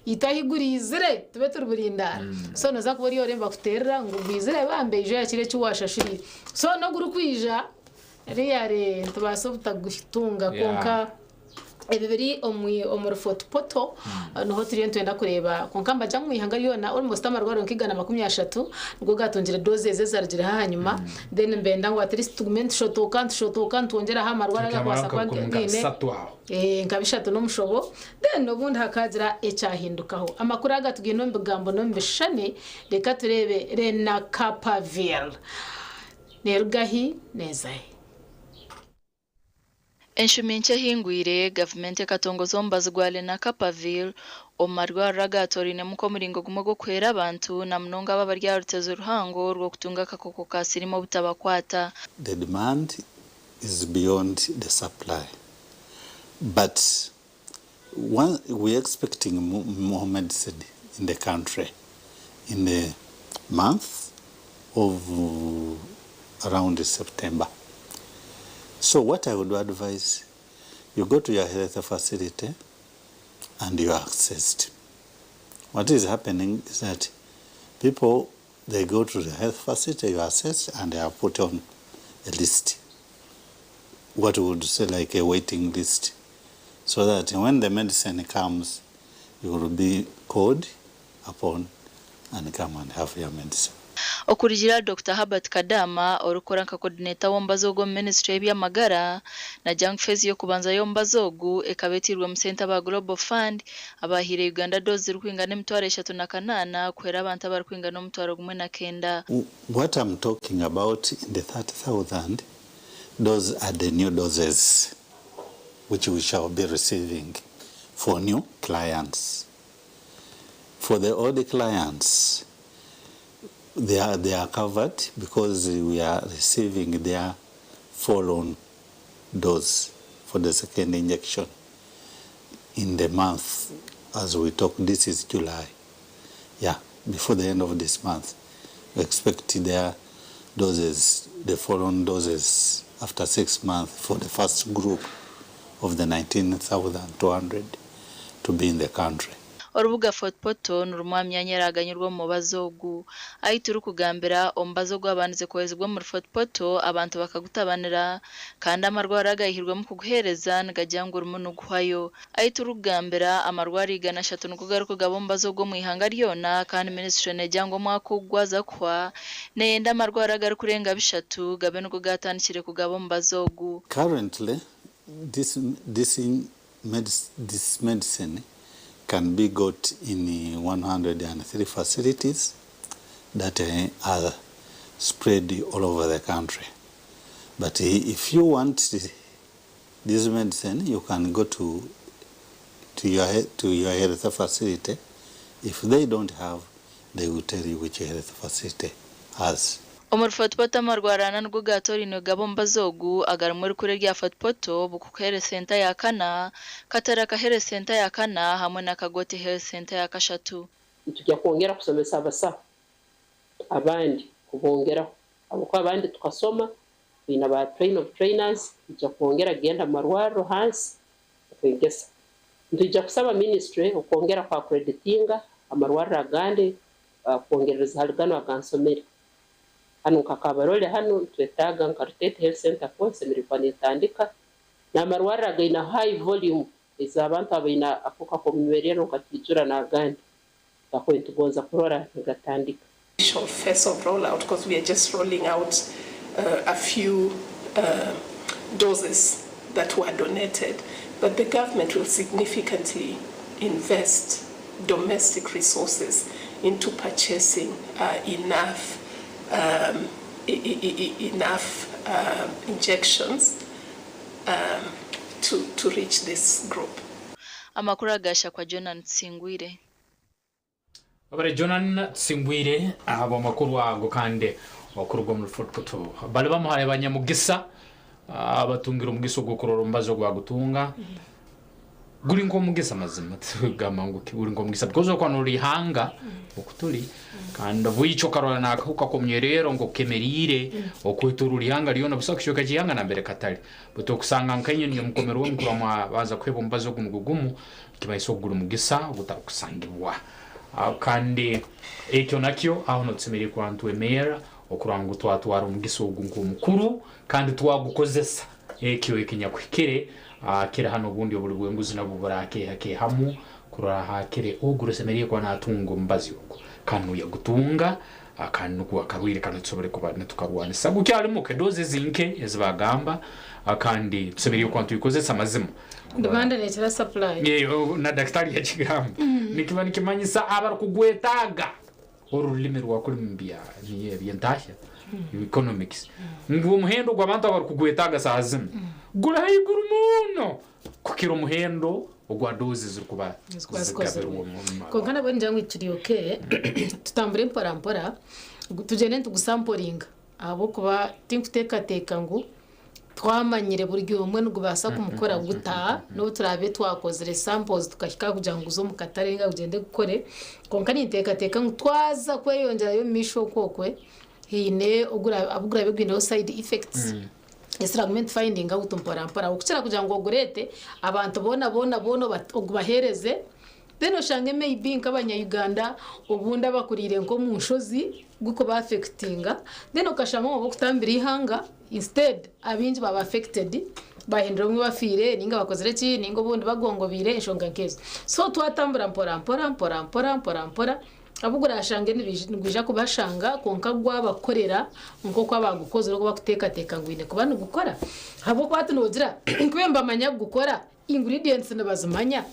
Itwe ahi guriizire tube turi burindaara. So nooza kuba ori ori nibakuteerera ngu gwizire bambe ija oyakire eki waashashuriire. So n'ogurikwija really nitubaasa obutagutunga kwonka ebi biri omuri Fort Portal niho turiyo nitwenda kureeba kwonka nibagira ngu omu ihanga ryona almost amarwariro nka 130 nigo gaatungire dose ezi ezarugireho ahanyima then nibenda ngu at least tugume nitushotooka nitushotooka nitwongyeraho amarwariro agakubaasa kuba gaine nka bishatu n'omushobo Then obundi hakaagira ekyahindukaho. Amakuru aga tugaine omu bigambo n'omu bishushani, reka tureebe Lenacapavir neeruga hi, neeza hi? Enshumi nkye ehingwire, gavumenti ekatongoza omubazi gwa Lenacapavir omu marwariro agaatorainemu nk'omuringo gumwe gw'okuhwera abantu na munonga abo abari aha rutezo ruhango rw'okutunga akakooko ka siriimu obutabakwata. The demand is beyond the supply but one we expecting more medicine in the country in the month of around September so what I would advise you go to your health facility and you are assessed what is happening is that people they go to the health facility you are assessed and they are put on a list what we would say like a waiting list so that when the medicine comes you will be called upon and come and have your medicine. Okurugiirira ahari Dokita Herbert Kadama, orikukora nka coordinator w'omubazi ogu omu minisiture y'eby'amagara, nagira ngu feezi y'okubanza y'omubazi ogu ekaba etairwemu sente aba Global Fund abahaire Uganda doozi zirikwingana 3800 kuhwera abantu abarikwingana 1009. What am talking about in the 30,000 those are the new doses which we shall be receiving for new clients. For the old clients they are, they are covered because we are receiving their follow-on dose for the second injection in the month as we talk. This is July. Yeah, before the end of this month, we expect their doses, the follow-on doses after 6 months for the first group of the 19,200 to be in the country. Orubuga Fort Portal nirumwe aha myanya eraganyirwe omu mubazi ogu. Ahu turikugambira, omubazi ogwabandize kuhezibwa omuri Fort Portal abantu bakagutabanira kandi amarwariro agayihirwemu kuguheereza nigagira ngu gurimu niguhwayo. Ahu turikugambira, amarwariro 300 nigo garikugaba omubazi ogu omu ihanga ryona kandi minisiture neegira ngu omwaka ogu gwaza kuhwa neyenda amarwariro agarikurenga bishatu gabe nigo gatandikire kugaba omubazi ogu. Currently, this medicine can be got in 103 facilities that are spread all over the country. But if you want this medicine, you can go to your health facility. If they don't have, they will tell you which health facility has. Omuri Fort Portal amarwariro ana nigo gaatorainwe kugaba omubazi ogu agarimu erikuru erya Fort Portal, Bukuku Health Centre ya kana, Kataraka Health Centre ya kana hamwe na Kagoti Health Centre ya kashatu. Nitujya kwongera kusomesa abasaho abandi kubongeraho habwokuba abandi tukasoma twine ba train of trainers tujya kwongera kugenda mu marwariro hansi okwegesa. Nitwija kusaba ministry okwongera ku accreditinga amarwariro agandi kwongerereza hali ganu agansomere. Hanu nka Kabarole hanu nitwetaaga nka Rutete Health Center ko esemeriire kuba netandika n'amarwariro againe high volume ez'abantu abaine akahuka k'omunywererro nka Twijura n'agandi twakuba nitugonza kurora nigatandika. Initial phase of rollout because we are just rolling out a few doses that were donated. But the government will significantly invest domestic resources into purchasing enough injections to reach this group. Amakuru agashakwa Jonan Tsingwire. Babare Jonan Tsingwire ahabwa makuru ago kandi okuruga omuri Fort Portal bali bamuhaye banyamugisa abatungira omugisa ogw'okurora omubazi ogwagutunga. Guri nk'omugisa mazima tugamba ngu guri nk'omugisa because okwa nori ihanga okuturi kandi bwikyo okarora n'akahuka k'omunyerero nk'okukemeriire okwetorora ihanga ryona busaho kicweka ky'ihanga nambere katari. Baitu okusanga nka inywe niinywe mukomerwemu kurora mwabanza kuheebwa omubazi ogu nugwo gumu nikimanyisa ogu guri mugisa ogutarikusangibwa. Kandi ekyo nakyo aho nitusemeriire kuba nitwemerra okurora ngu twatwara omugisa ogu nk'omukuru kandi twagukozesa ekyo ekinyakuhikire kire hanu obundi obuli bw'enguzi nabwo burakeehakeehamu kurora hakire ogu rusemeriire kuba natunga omubazi ogu kandi nuyagutunga kandi nukwo akarwaire kanu tusobole kuba nitukarwanisa. Gukyali muke dozi ezi nke ezi bagamba kandi tusemeriire kuba nitubikozesa mazima. Demand nekira supply. Na dakitari yakigamba nikiba nikimanyisa abarukugwetaaga oru rulimi rwakuri mu bya niyo eby'entahya, economics, ngu omuhendo gw'abantu abarukugwetaaga saaha zinu guri haiguru muno kukira omuhendo ogwa doozi ezirikuba Ezikuba zikozirwe. zigabirwe omu Kwonka nabwo ningira ngu kiri okay tutambure mpora mpora tugyende nitugusamporinga ahabw'okuba tinkuteekateeka ngu twamanyire buri omwe nigubaasa kumukora guta n'obu turaabe twakozire samples tukahika aha kugira ngu guze omu katare ninga gugyende gukore. Kwonka ninteekateeka ngu twaza kweyongyerayo omu maisho okwo okwe haine abu guraabe gwineho side effects ezituragume nitufayindinga awutu mpora mpora okukira kugira ngu ogureete abantu boona boona boona ogubaheereze then oshange maybe nk'abanya-Uganda obundi abakuriire nk'omu nshozi gukuba affectinga then okashanga ngu ab'okutambira eihanga instead abaingi baba affected bahindura obumwe bafiire ninga bakozire ki ninga obundi bagongobeire enshonga nk'ezo. So twatambura mpora mpora mpora mpora mpora mpora abu gurashange nigwija kubashanga kwonka gwabakorera nk'oku abagukozire oku bakuteekateeka ngu gwine kuba nigukora. Ahabw'okuba hati noogira kube nibamanya kugukora, ingredients nibazimanya.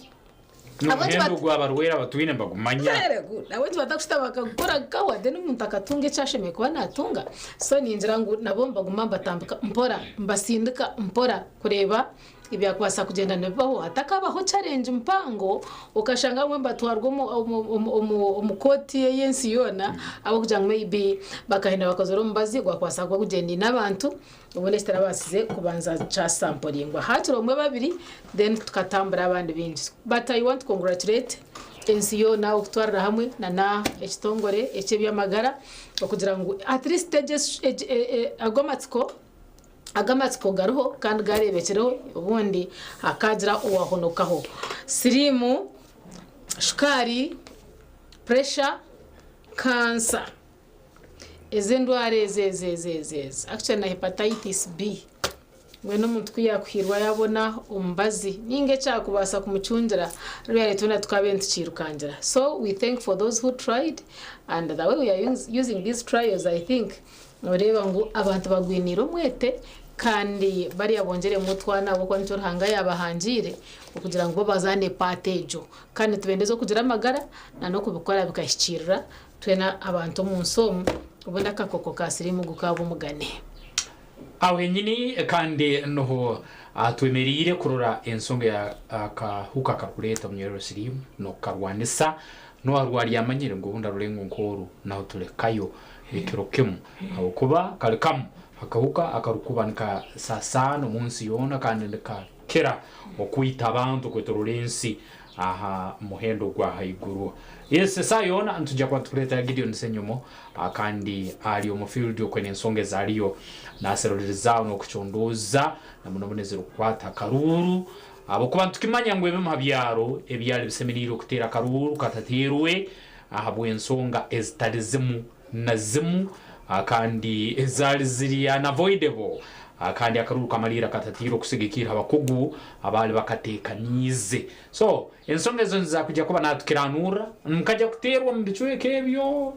N'omuhendo ogw'abarwaire abatwine nibagumanya. Very good. Ahabw'enki batakushutama bakagukora gukawa then omuntu akatunga eki ashemereire kuba naatunga. So ningira ngu nabo nibaguma nibatambika mpora, nibasindika mpora kureeba ebyakubaasa kugyenda nibibaho. Hatakabaho challenge mpango okashanga abamwe nibatwarwa omu kooti ey'ensi yoona ahabw'okugira ngu maybe bakahenda bakozire omubazi gwakubaasa kuba gugyendeine abantu obundi ekitarabaasize kubanza kyasamporingwa. Hakiri omwe babiri then tukatambura abandi baingi. But I want to congratulate ensi yoona okutwarira hamwe na ekitongore eky'eby'amagara okugira ngu at least ago amatsiko ago amatsiko gariho kandi gareebekireho obundi hakagira owahonokaho. Siriimu, shukaari, pressure, cancer. Ezi endwara ezi ezi ezi ezi ezi actually na hepatitis B mbwenu omuntu ku yaakuhiirwa yaabona omubazi ninga ekyakubaasa kumucungira ruriya twena tukabaire nitukiirukangira. So we thank for those who tried and the way we are using these trials I think nooreeba ngu abantu bagwiniire omwete kandi bariya bongyeremu otwana ahabw'okuba nikyo Ruhanga yaabahangiire okugira ngu bo bazaane paati egyo. Kandi nitubendeza okugira amagara na n'okubikora bikahikiirira twena abantu omu nsi omu obundi akakooko ka siriimu gukaaba omugane. Aho henyini kandi nuho twemereire kurora ensonga ya akahuka akarukureeta omunyororo siriimu n'okukarwanisa. N'owa rwari amanyire ngu obundi arulengo nk'oru naho tulekayo ekiro kimu habwokuba kali kamu akahuka akarukuba nikasasaana omu nsi yoona kandi nikakira okwita abantu okwetorora ensi aha muhendo gwa haiguru. Yes, esaaha yoona nitujja kuba nitukuleetera Gideon Ssenyomo kandi ali omu field okwe n'ensonga ezaliyo naserulirizaho n'okucondooza na muno muno ezirukukwata akaruuru habwokuba nitukimanya ngu ebimu ha byaro ebyali bisemeriire okuteera akaruuru katateerwe ahabw'ensonga ezitali zimu na zimu kandi ezaali ziri unavoidable kandi akaruuru kamaliira katatiire okusigikirra abakugu abaali bakateekaniize. So ensonga ezo nizakujya kuba natukiranurra nkajya kuteerwa omu bicweka ebyo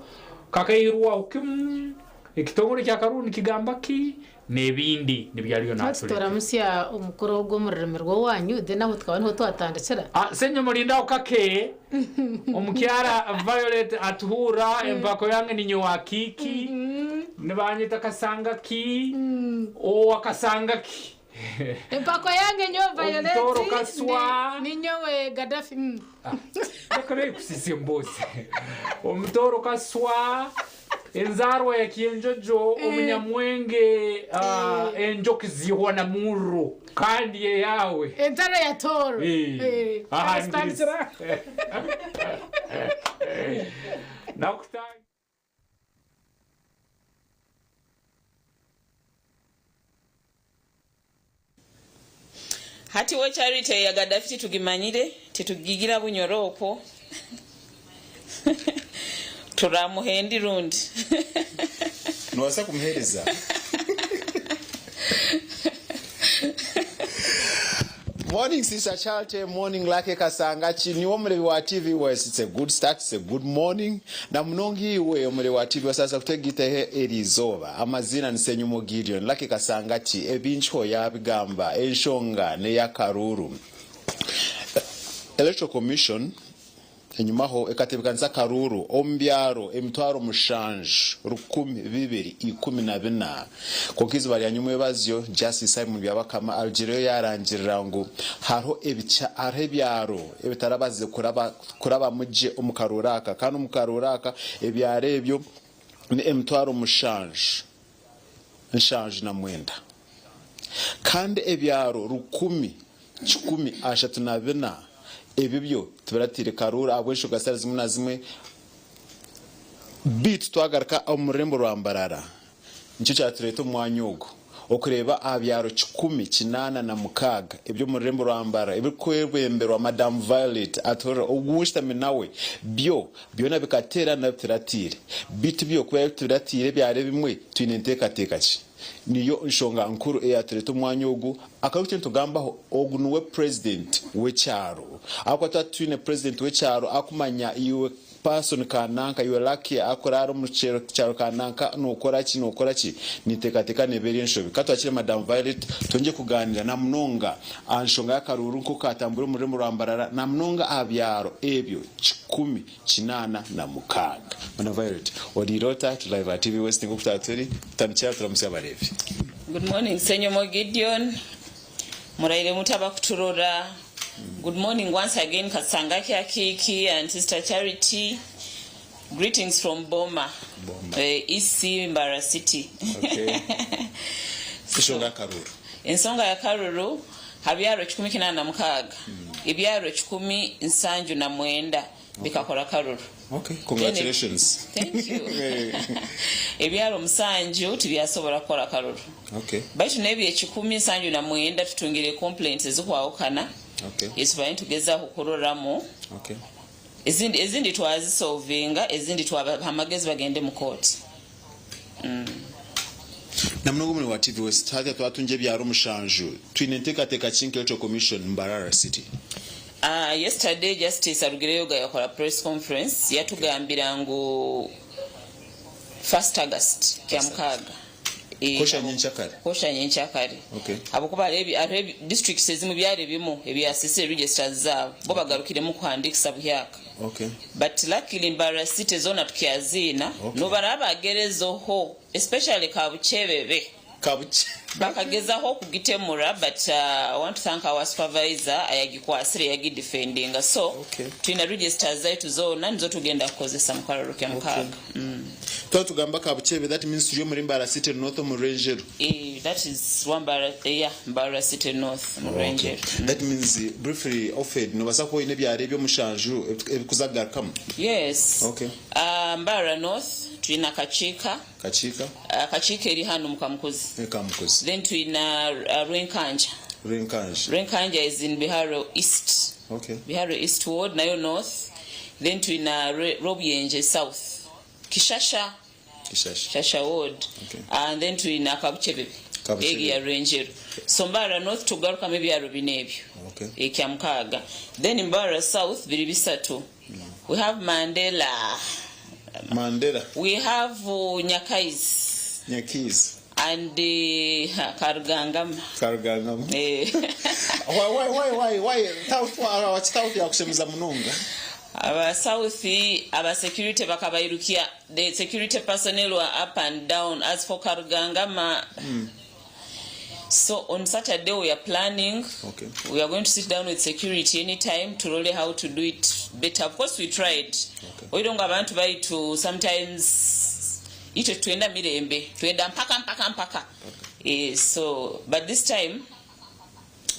kakairwaho kimu ekitongore ky'akaruuru nikigamba ki n'ebindi nibyaliyo Hati natuleetera. turamusya omukoro gw'omu rurimi rw'owanyu then aho tukaba niho twatandikira. Senyo mulindaho kake omukyara Violet atuhurra empako yange ninye wa kiki nibanyeta kasanga ki owakasanga ki. Empako yange nyowe Violet Omutoro Kaswa. Ninyowe Gaddafi. Leka kusisa emboozi omutoro Kaswa. Enzaarwa ya Kyenjojo omunyamwenge enjoki ziihwa na murro kandi eyaawe. Entaro ya Tooro. Aha ndiriza. Nakutangira. Hati we Charity ya Gaddafi titugimanyire, titugigira Bunyoro okwo. Turamuha endi rundi. Nobaasa kumuheereza? Morning Sister Charity, morning Lucky Kasangaki, niwe omurebi wa TV West. It's a good start, it's a good morning. Na munonga iwe omurebi wa TV West aza kutegaitaho eri izooba. Amaziina ni Senyumo Gideon, Lucky Kasangaki, ebinkiho yaabigamba, enshonga n'ey'akaruuru. Electoral Commission Enyimaho ekatebeekanisa akaruuru omu byaro 7214. Kwonka eizooba rya nyomwebazyo, Justice Simon Byabakama arugireyo yaarangirira ngu hariho hariho ebyaro ebitarabaasize kurabamu gye omu karuuru aka kandi omu karuuru aka ebyaro ebyo ni 7979 kandi ebyaro 1134 ebyo byo tibirataire karuuru ahabw'enshonga zitari zimwe na zimwe. Beitu twagaruka omu rurembo rwa Mbarara nikyo kyatureeta omu mwanya ogu okureeba aha byaro 186 eby'omu rurembo rwa Mbarara ebirikwebemberwa Madam Violet Atuhurira ogu nshutami nawe byo byona bikateera nabi bitiratiire. Beitu byo ku biraabe bitiratiire ebyaro ebimwe twine nteekateeka ki? Niyo nshonga nkuru eyatureeta omu mwanya ogu. Akaba eki nitugambaho, ogu niwe president w'ekyaro. Ahabw'okuba twaba titwine president w'ekyaro akumanya iwe person kananka, iwe Lucky akuraara omu kyaro kananka nokora ki, nokora ki, ninteekateeka neeba eri enshobi. Ka twakire Madam Violet twongye kugaaniira namunonga aha nshonga y'akaruuru nk'oku kaatambwire omu rurembo rwa Mbarara namunonga aha byaro ebyo 186. Madam Violet, oriire ota? Turi live aha TV West nk'oku twaba turi. Tutandikire aha turamutsye abareebi. Good morning Ssenyomo Gideon, muraire muta abakuturora. Good morning once again Kasangaki Akiiki and sister Charity. Greetings from Boma, Boma. EC Mbarara City. Okay. Ensonga y'akaruuru. Ensonga y'akaruru ha byaro 186, ebyaro 179 bikakora akaruru. Okay, congratulations. Thank you. Ebyaro musanju tibyasobora kukora akaruru. Okay. Baitu n'ebyo 179 tutungire complaints ezikwahukana. Okay. Etubaire nitugezaho kuroramu. Okay. Ezindi ezindi twazisolvinga, ezindi twabaha amagezi bagende mu kooti. Namunonga omuri wa TV West hati twatunga ebyaro mushanju twine enteekateeka ki nka Electoral Commission Mbarara City? Yesterday Justice arugireyo yakora press conference yatugambira ngu first August kyamukaaga. Kosha nyenkyakare. Kosha nyenkyakare. Okay. Habwokuba hariho districts ezimu byaro ebimu ebyasisire registers zaabo bo bagarukiremu kuhandikisa buhyaka. Okay. But luckily Mbarara City zoona tukyaziina Okay. nobaraba bagerezoho especially Kabukyebebe. Kabukye. Bakagezaho okugitemura but I want to thank our supervisor ayagikwasire yagidefendinga so Okay. twine registers zaitu zoona nizo tugenda kukozesa mu karuru kemukaaga. Twaba tugamba Kabukyebe that means turi omuri Mbarara City North omu Rwenjeru. Eh, that is one Mbarara, yeah, Mbarara City North mu Okay. Rwenjeru. That means briefly offered nobasa kuba oyine ebyaro ebyomushanju ebikuza kugarukamu. Yes. Okay. Mbarara North twina Kakiika. Kakiika. Kakiika eri hanu Mukamukuzi. Kamukuzi. Then twina Rwenkanja. Rwenkanja. Rwenkanja is in Biharo East. Okay. Biharo East Ward nayo North. Then twina Rwobyenje South. Kishasha. Kishasha. Kishasha Ward. Okay. And then twina Kabukyebebe. Kabukyebebe. Egi ya Rwenjeru. So Mbarara North tugarukamu ebyaro bina ebyo. Okay. Ekyamukaaga. Then Mbarara South biri bisatu. We have Mandela. Mandela. We have Nyakaizi. Nyakaizi. And Karugangama. Karugangama. Why, why, why, why, why? South, wa South yakushemeza munonga. Aba South, aba security bakabairukia. The security personnel were up and down. As for Karugangama, So on Saturday we are planning. Okay. We are going to sit down with security anytime to role how to do it better. Of course we tried. Okay. Oirongo abantu baitu sometimes. Itwe titwenda mirembe, twenda mpaka mpaka mpaka. Eh, so but this time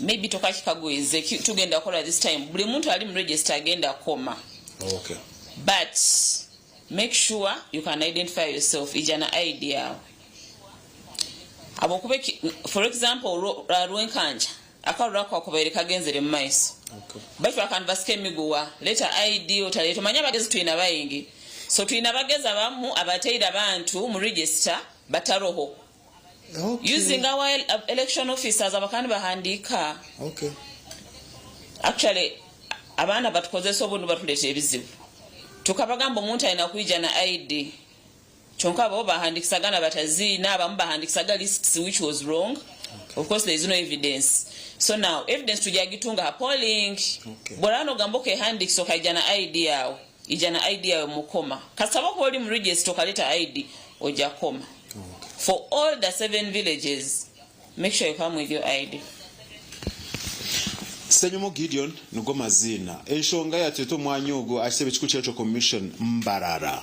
maybe tokakikagwize tugenda kukora this time buli muntu ali mu register agenda kukoma. Okay. But make sure you can identify yourself ija na ID yawe. Habwokuba for example Rwenkanja akaruru ako kakubaire kagenzere mu maiso. Okay. Baitu bakandi basika emiguwa leta ID otaleta omanye abagezi twina baingi. So twina abagezi abamu abateire abantu mu register bataroho. Okay. Using our election officers abakandi bahandiika. Okay. Actually abaana batukozesa obundi batuleetera ebizibu. Tukabagamba omuntu alina kwija na ID. Kyonka bo bahandikisaga na bataziina abamu bahandikisaga lists which was wrong. Okay. Of course there is no evidence. So now evidence tujagitunga ha polling. Okay. Bora nogamba okehandikisa okaija na ID yawe. Ija na ID yawe mukoma. Kasaba kuba oli mu register okaleta ID ojja koma. Okay. For all the 7 villages, make sure you come with your ID. Ssenyomo Gideon nigo maziina. Enshonga yatureeta omu mwanya ogu aha kitebe kikuru ky'Electoral Commission Mbarara.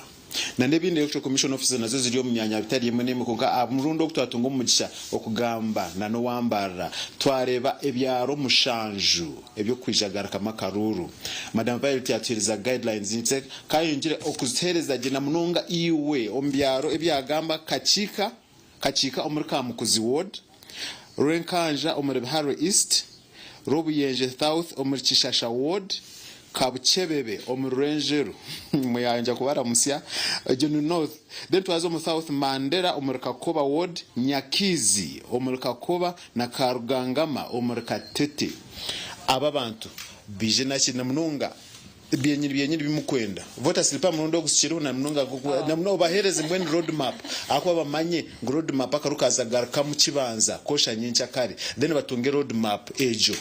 Na n'ebindi Electoral Commission offices nazo ziri omu myanya bitari emwe n'emwe kwonka aha murundi ogu twatunga omugisha okugamba na n'owa Mbarara twareeba ebyaro mushanju eby'okwija kugarukamu akaruuru. Madam Violet yatuheereza guidelines nitwe kayongyere okuzituheereza gye na munonga iwe omu byaro ebi yagamba Kakiika, Kakiika omuri Kamukuzi ward, Rwenkanja omuri Biharwe East, Rwobuyenje South omuri Kishasha ward, Kabukyebebe omuri Rwenjeru muyanja kubaramutsya egyo ni North then twaza omu South Mandera omuri Kakoba ward, Nyakiizi omuri Kakoba na Karugangama omuri Katete. Aba abantu baije naki namunonga byenyini byenyini bimukwenda voter slip aha murundi ogu sikiriho na munonga na munonga obahereze mbwenu road map ahakuba bamanye ngu road map akaru kaza kugarukamu kibanza kosha nyenkyakare then batunge road map egyo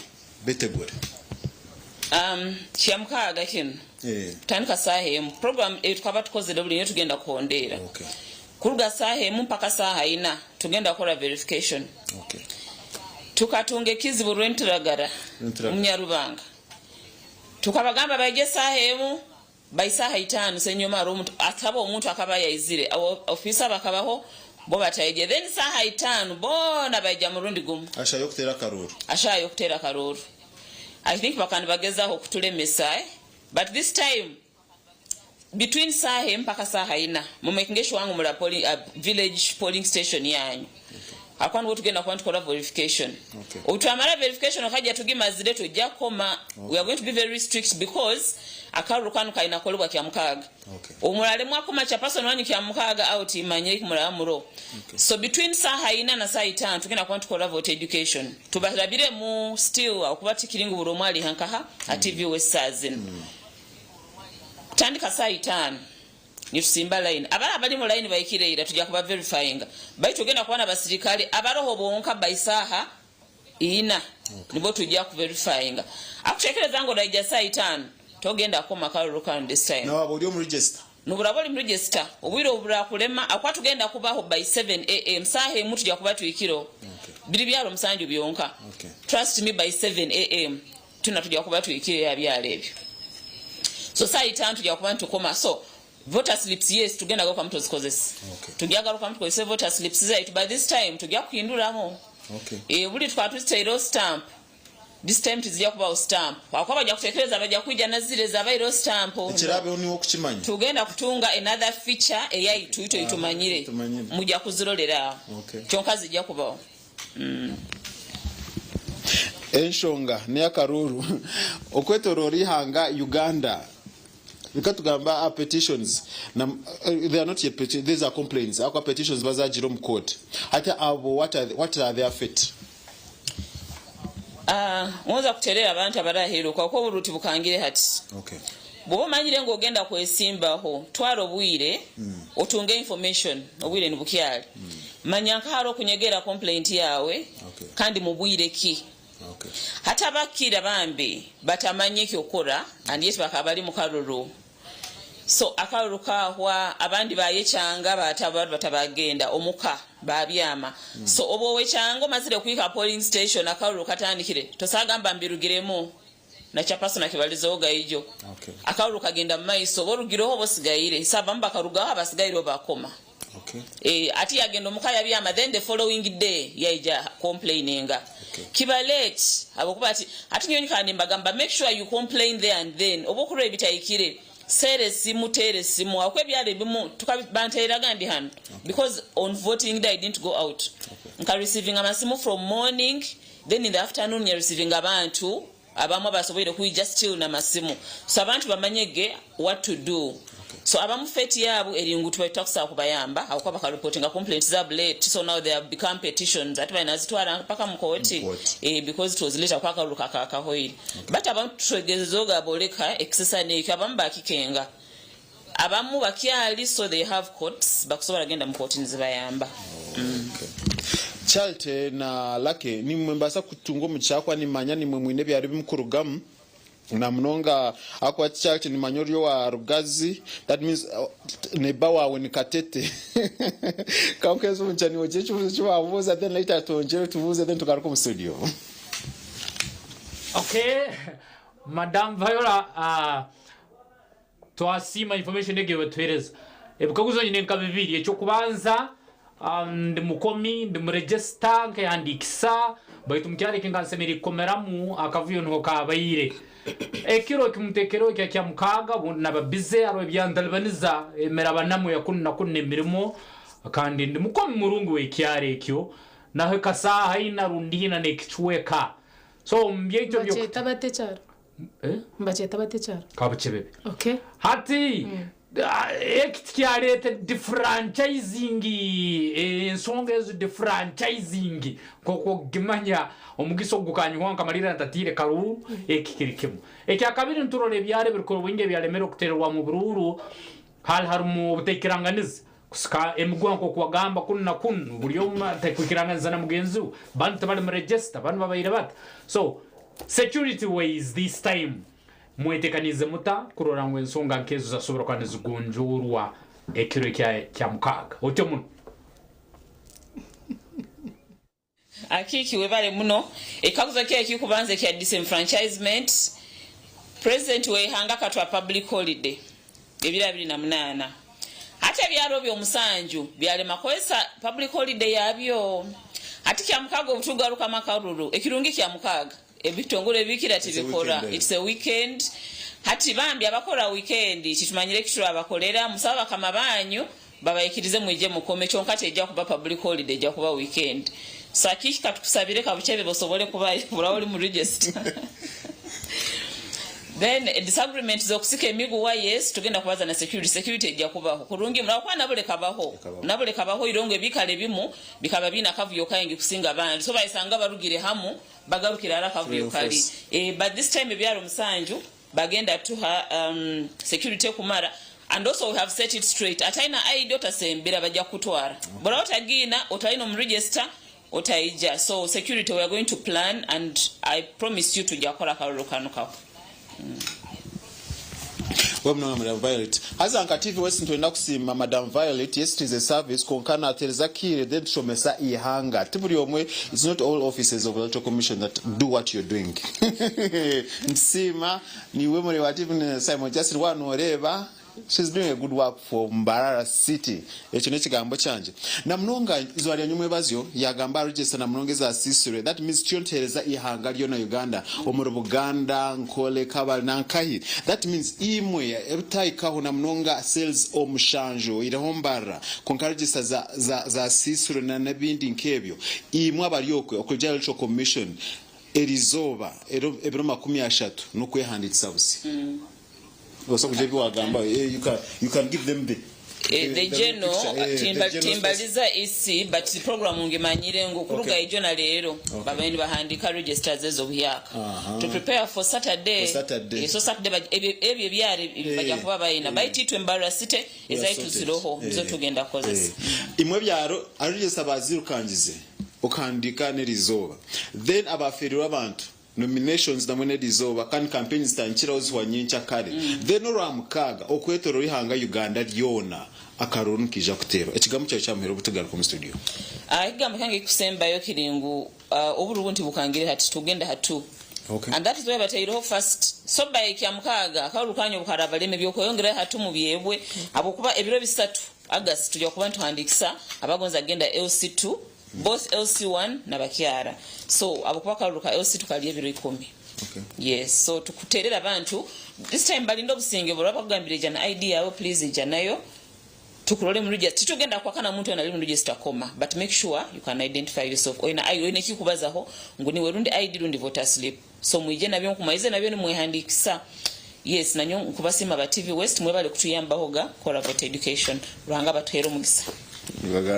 betegure. Kyamukaaga kinu kutandika saaha emu program ei tukaba tukozire buri niyo tugenda kuhondeera kuruga saaha emu mpaka saaha ina tugenda kukora verification. Tukatunga ekizibu Rwenturagara Munyarubanga tukabagamba baije saaha emu by saaha itaano senyoma hariho omuntu ataba omuntu akaba yaizire ofiisa bakabaho bo bataije then saaha itaano boona baija murundi gumu. Ashaaha y'okuteera akaruuru. Ashaaha y'okuteera akaruuru. I think bakaba nibagezaho kutulemesa eh but this time between saaha emu mpaka saaha ina mu makinge sure ngu muri aha village polling station yanyu ahakuba nibwo tugenda kuba nitukora verification. Obu twamara verification okagya tugimazire tujja kukoma we are going to be very strict because akaruru kanu kaine kukoribwa kyamukaaga. Obu muraremwa kukoma chairperson wanyu kyamukaaga aho timanyire eki muraba muriho. So between saaha ina na saaha itaano tugenda kuba nitukora voter education. Tubarabiremu still ahakuba tikiri ngu buri omwe ari nkaha aha TV West saaha zinu. Kutandika saaha itaano nitusimba line. Abari abari omu line bahikire ira tugya kuba verifyinga. Baitu tugenda kuba n'abasirikare abaroho bonka by saaha ina nibwo tugya ku verifyinga. Akutekereza ngu oraija saaha itaano togenda kukoma akaruru kanu this time. Na waaba ori omu register. Nobu oraba ori mu register obwire obu burakurema ahakuba tugenda kubaho by 7 am saaha emwe tugya kuba tuhikireho. Biri byaro musanju byonka. Trust me by 7 am tuna tugya kuba tuhikireyo aha byaro ebyo. So saaha itaano tugya kuba nitukoma so voter slips yes tugenda garukamu tuzikozese. Tugya garukamu tukozese voter slips zaitu but this time tugya kuhinduramu. Buri tukaba tuziteireho stamp this time tizija kubaho stamp ahakuba baija kutekereza baija kwija na ziri ezabaireho stamp. Ekirabeho niiwe okukimanya. Tugenda kutunga another feature eyaitu itwe eitumanyire muja kuzirorera aho kyonka zija kubaho. Enshonga n'eyakaruuru okwetoroora eihanga Uganda. Reka tugamba aha petitions na they are not yet petitions these are complaints ahakuba petitions bazagira omu court. Hati abo what are, what are their fate? Ah, ngonza kuterera abantu abaraheruka kuko oburuuru tibukangire hati. Okay. Bwoba omanyire ngu ogenda kwesimbaho, twara obwire otunge information obwire nibukyari. Manya nka hariho okunyegera complaint yawe Okay. kandi mubwire ki. Okay. Hati abakira bambi batamanya ekyokukora and yet bakaba bari mukaruru. So akaruru kahwa abandi bayekyanga bataba batabagenda omuka babyama. So obu owekyanga omazire kuhika aha polling station akaruru katandikire tosagamba mbirugiremu na chairperson akibarizeho gaijo. Okay. Akaruru kagenda mumaiso oba orugireho oba osigaire. So abamu bakarugaho abasigaireho bakoma. Okay. Eh, ati yagenda omuka yabyama then the following day yaija complaininga. Kiba late habwokuba ati ati nyowe kandi mbagamba make sure you complain there and then oba okurora ebitahikire seera esimu teera esimu habwokuba ebyaro ebimu banteereraga ndi hanu because on voting day I didn't go out nka receiving amasimu from morning then in the afternoon nya receiving abantu abamu abasoboire kwija still namasimu so abantu bamanye ge what to do so abamu fate yabu eri ngu tubaire tutakusobola kubayamba habwokuba bakareportinga complaints zabu late so now they have become petitions ati bainazitwara mpaka mu kooti eh, because it was late akuba akaruru kakakahoire but abamu twegezezoga boleka ekisisani ekyo abamu bakikenga abamu bakyali so they have courts bakusobola genda mu kooti nizibayamba. Charity na Lucky nimwe mbaasa kutunga omugisha ahakuba nimanya nimwe mwine ebyaro ebi mukurugamu namunonga ahakuba Charity nimanya ori owa Rugazi that means neighbour waawe ni Katete kankuheereze omugisha niiwe ogire ekibuuzo eki waabuuza then later twongyere tubuuze then tugaruke omu studio. Okay, Madam Viola, uh, Twasiima information egi eyibatuhereza. Ebikaguzo nyine nka bibiri, ekyokubanza ndi mukomi, ndi muregister, nkehandiikisa, baitu mukyaro eki nka nsemeriire kukomeramu akavuyo nuho kabaire. Ekiro ekimutekereho ekya Kyamukaaga obundi naba busy haroho ebyantalibaniza emirabanamu ya kunu na kunu n'emirimo kandi ndi mukomi murungi w'ekyaro ekyo, nahika saaha ina rundi ina n'ekicweka. So omu byaitu ebyo. Nibakyeta bata ekyaro? Eh? Nibakyeta bata ekyaro? Kabukyebebe. Okay. Hati eki tikyareeta defranchising, ensonga ezo defranchising nk'oku okugimanya omugisa ogu gukanyihwaho nkamalirra ntatiire karuuru, eki kiri kimu. Ekyakabiri niturora ebyaro ebirikukira obwingi ebyalemere kuteererwamu oburuuru, hali harumu obutaikiranganiza, kusika emiguha nk'oku wagamba kunu na kunu, buri omwe atarikwikiranganiza na mugenzi we, banu tibari mu register, banu babaire bata. So security wise this time mwetekaniize muta kurora ngu ensonga nk'ezo zasobora kuba nizigonjoorwa ekiro ekya Kyamukaaga? Otyo muno. Akiiki webale muno. Ekikaguzo kye ekikubanza ekya disenfranchisement, president weihanga akatwa public holiday ebiro 28 hati ebyaro byo omusanju byarema kukozesa public holiday yabyo. Hati Kyamukaaga obutugarukamu akaruru ekirungi Kyamukaaga Ebitongore ebikira tibikora it's a weekend hati bambi abakora weekend titumanyire ekiturabakorera musabe bakama banyu babaikirize mwije mukome kyonka teija kuba public holiday eja kuba weekend so akiiki katukusabire kabukyebe osobole kubayo oraba ori mu register then disagreement zokusika emiguwa yes tugenda kubaza na security security eja kubaho kurungi muno ahakuba nabo leka baho nabo leka baho irongo ebikaro ebimu bikaba biine akavuyo kaingi kusinga abandi so bayesanga barugire hamu Bagarukire hare akavuyo kari eh, but this time ebyaro musanju bagenda tuha um, security ekumara and also we have set it straight atalina ID otasembera bajja kukutwara okay. Bora otagiina otalina omu register otaija so security we are going to plan and I promise you tujja kukora akaruru kanu kaho mm. We munonga Madam Violet. Haza nka TV West nitwenda kusiima Madam Violet, yes it is a service kwonka natereza akiire then tushomesa eihanga. Ti buri omwe, it's not all offices of electoral commission that do what you're doing. Nitusiima niiwe mureebi wa TV Simon Justin waaba noreeba She's doing a good work for Mbarara city ekyo nekigambo kyangye namunonga izooba rya nyomwebazyo yagamba aha register namunonga ezasisirwe that means turiyo nituhereza ihanga ryona Uganda omuri Buganda Nkole Kabale nankahi that means imwe ebitahikaho namunonga cells omushanju oihireho Mbarara kwonka register za za zasisirwe na nebindi nkebyo imwe abari okwe okurugira electoral commission erizooba ebiro 30 nokwehandikisa busya. Osobola kugira ebi wagamba eh, you can, you can give them the Eh, the the general picture, eh, the timba- general timbaliza isi but program ngimanyire ngu kuruga Okay. ijo na leero babaire nibahandika registers ezo buhyaka Aha. to prepare for Saturday. For Saturday. Eh, so Saturday ebyo ebyo ebyari Eh, bajja kuba bayina baitu itwe Mbarara City We are ezaitu sorted. ziroho nizo Eh, tugenda kukozesa. eh. Imwe ebyaro aregister bazirukangize okahandika n'erizooba then abaferirwe abantu Nominations namwe n'erizooba kandi campaign zitandikiraho zihwa nyenkyakare then orwamukaaga okwetorora eihanga Uganda ryoona akaruuru nikaija kuteerwa. Ekigambo kyawe kyamuheru obutugaruka omu studio. Ekigambo kyange ekikusembayo kiri ngu oburubu ntibukangire hati tugenda hatu. Okay. And that is why bataireho first. So by Kyamukaaga akaruru kanyu obukaraabarema ebyokweyongerayo hati mubyebwe habwokuba ebiro bisatu August tujja kuba nituhandiikisa abagonza kugenda LC2 both LC1 na bakyara. So habwokuba akaruru ka LC2 kari ebiro ikumi. Okay. Yes, so tukuterera abantu this time balinde obusinge bwe bakugambira ija na ID yawe please ija nayo tukurole mu register. Titugenda kwakana muntu yena ali mu register koma, but make sure you can identify yourself. Oyina ID, oyina ekikubazaho ngu niwe rundi ID rundi voter slip. So mwije nabyo nkumaize nabyo nimwehandikisa. Yes, nanyo nkubasiima ba TV West mwebale kutuyambaho ga kora voter education. Ruhanga abatuhere omugisa.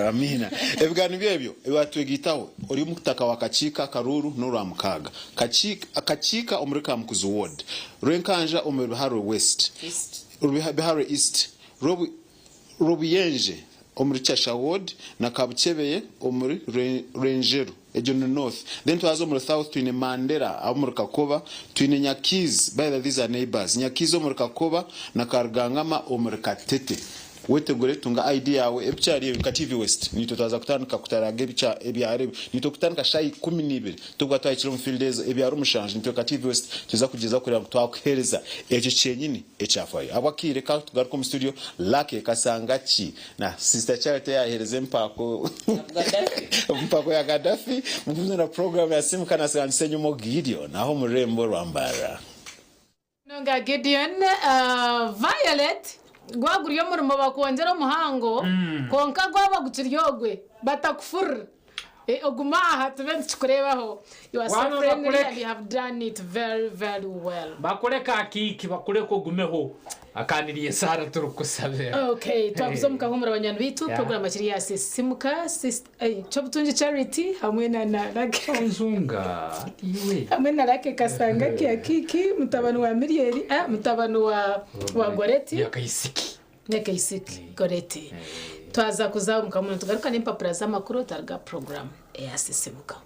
Amiina. Ebigambo nibyo ebyo ebibatwegitaho ori omukutaka wa Kakiika Karuuru n'orwamukaaga. Kakiika Kakiika omuri Kamukuzi ward, Rwenkanja omuri Biharwe West, East. Biharwe East, Rwobu Rwobuyenje omuri Kyasha ward na Kabukyebeye omuri Rwenjeru egyo ni North. Then twaza omuri South twine Mandera ab'omuri Kakoba, twine Nyakiizi, by the way these are neighbours, Nyakiizi omuri Kakoba na Karugangama omuri Katete. Wetegure tunga ID yaawe ebikyari ebyo nka TV West nitwe twaza kutandika kutaraga ebyaro ebyo nitwe kutandika shaaha 12 tukuba twahikire omu field ezo ebyaro mushanju nitwe nka TV West tuza kugyezaho kureeba ngu twakuhereza ekyo kyenyini ekyafaayo. Ahabw'akaire ka tugaruke omu studio Lucky Kasangaki na Sister Charity yahereza empaako empaako ya Gaddafi mugumize na program ya Simuka na Ssenyonyi Gideon aho omu rurembo rwa Mbarara. Nonga Gideon, Violet gwaba guri omurimo bakwongyera omuhango kwonka gwaba gukiri ogwe batakufurira ogume aha tube nitukikureebaho. You are so Waba friendly bakureke. and you have done it very very well. Bakureke akiiki bakureke ogumeho akaniriye Sarah turikusabira. Okay, twakuza omu kahumura banywani baitu Yeah. program akiri ya Sisimuka Sis eh, Kyobutungi Charity hamwe na na Lucky Nzunga iwe. hamwe na Lucky Kasanga Kiakiki mutabani wa Miriel ah, mutabani wa wa Goreti Nyakaisiki. Nyakaisiki Goreti. Twaza kuza omu kahumura tugaruka n'empapura z'amakuru twaruga program eya Sisimuka.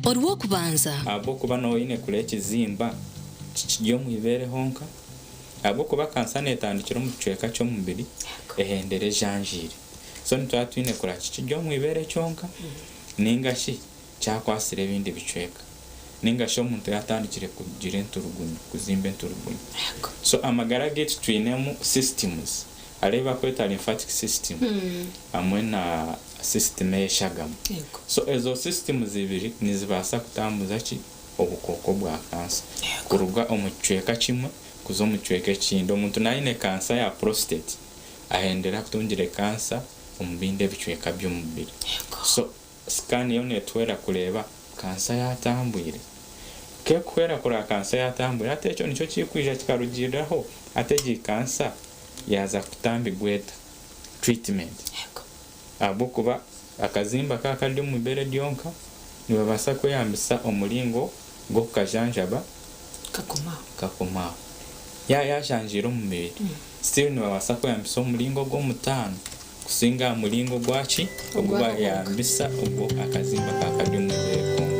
Orw'okubanza. Ahabw'okuba nooba oine kureba ekizimba kikiri omu ibeere honka, ahabw'okuba kansa neetandikira omu kicweka ky'omubiri ehendera ejanjaire. So nituba twine kureba kikiri omu ibeere kyonka ninga shi kyakwatsire ebindi bicweka ninga shi omuntu yaatandikire kugira enturugunyu, kuzimba enturugunyu. So amagara gaitu twinemu systems, hariho ebi barikweta lymphatic system hamwe na system ey'eshagama. So ezo systems ibiri nizibaasa kutambuza ki obukooko bwa kansa kuruga omu kicweka kimwe kuza omu kicweka ekindi. Omuntu naaba aine kansa ya prostate ahendera atungire kansa omu bindi ebicweka by'omubiri. So scan yo neetuhwera kureeba kansa yaatambwire. Ku erikuhwera kureeba kansa yaatambwire hati ekyo nikyo kirikwija kikarugiiriraho hati egi kansa yaaza kutambirwa eta, treatment. Ahabw'okuba akazimba kaaba kari omu ibeere ryonka nibabaasa kweyambisa omuringo gw'okukajanjaba kakomaho. Yaaba yaajanjaire omu mubiri, still nibabaasa kweyambisa omuringo gw'omutaano kusinga aha muringo gwaki ogu baayeyambisa obwo akazimba kaaba kari omu ibeere konka.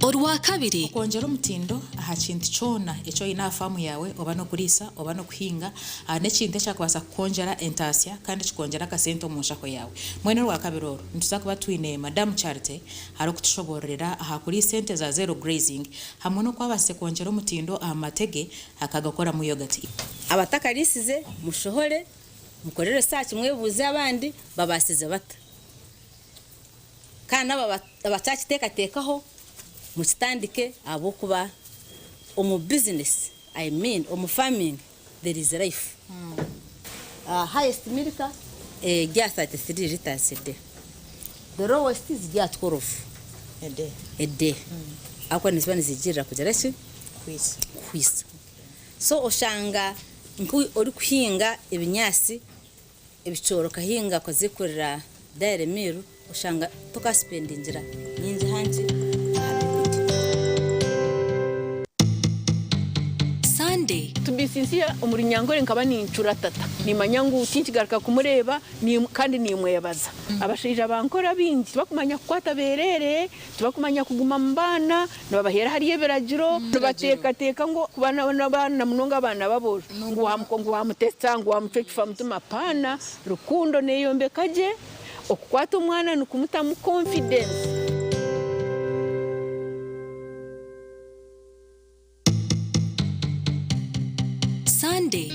Orwakabiri. Okwongyera omutindo aha kintu kyona eki oine aha faamu yaawe oba n'okuriisa oba n'okuhinga n'ekintu ekyakubaasa kukwongyera entaasya kandi kikongyera akasente omu nshaho yaawe. Mbwenu orwakabiri oru nituza kuba twine Madamu Charity arikutushoboororera aha kuriisa ente za zero grazing hamwe n'oku abaasize kwongyera omutindo aha mate ge akagakoramu yogati. Abatakariisize mushohore mukore research mwebuuze abandi babaasize bata. Kandi n'abo abatakiteekateekaho mukitandike ahabw'okuba omu business, I mean omu farming there is life. Highest milk eri aha 33 litres a day, the lowest ziri aha 12 a day ahabw'okuba niziba nizigirira kugira ki? Kuhwisa. So oshanga nk'orikuhinga ebinyaatsi ebicoori okahinga okazikorera dairy meal oshanga tokasipendingira nyingi hangi aha byokurya. Sincere omu Runyankore nkaba nincura tata. Nimanya ngu tinkigaruka kumureeba kandi nimwebaza. Abashaija bankora baingi tibakumanya kukwata bereere, tibakumanya kuguma mu baana, nibabaheera ahari ebiragiro, nibateekateeka ngu kuba n'abaana na munonga abaana b'aboojo ngu wamutetsa ngu wamucwa ekifamutima. Apaana, rukundo neeyombeka gye, okukwata omwana nikumutamu confidence. Sunday.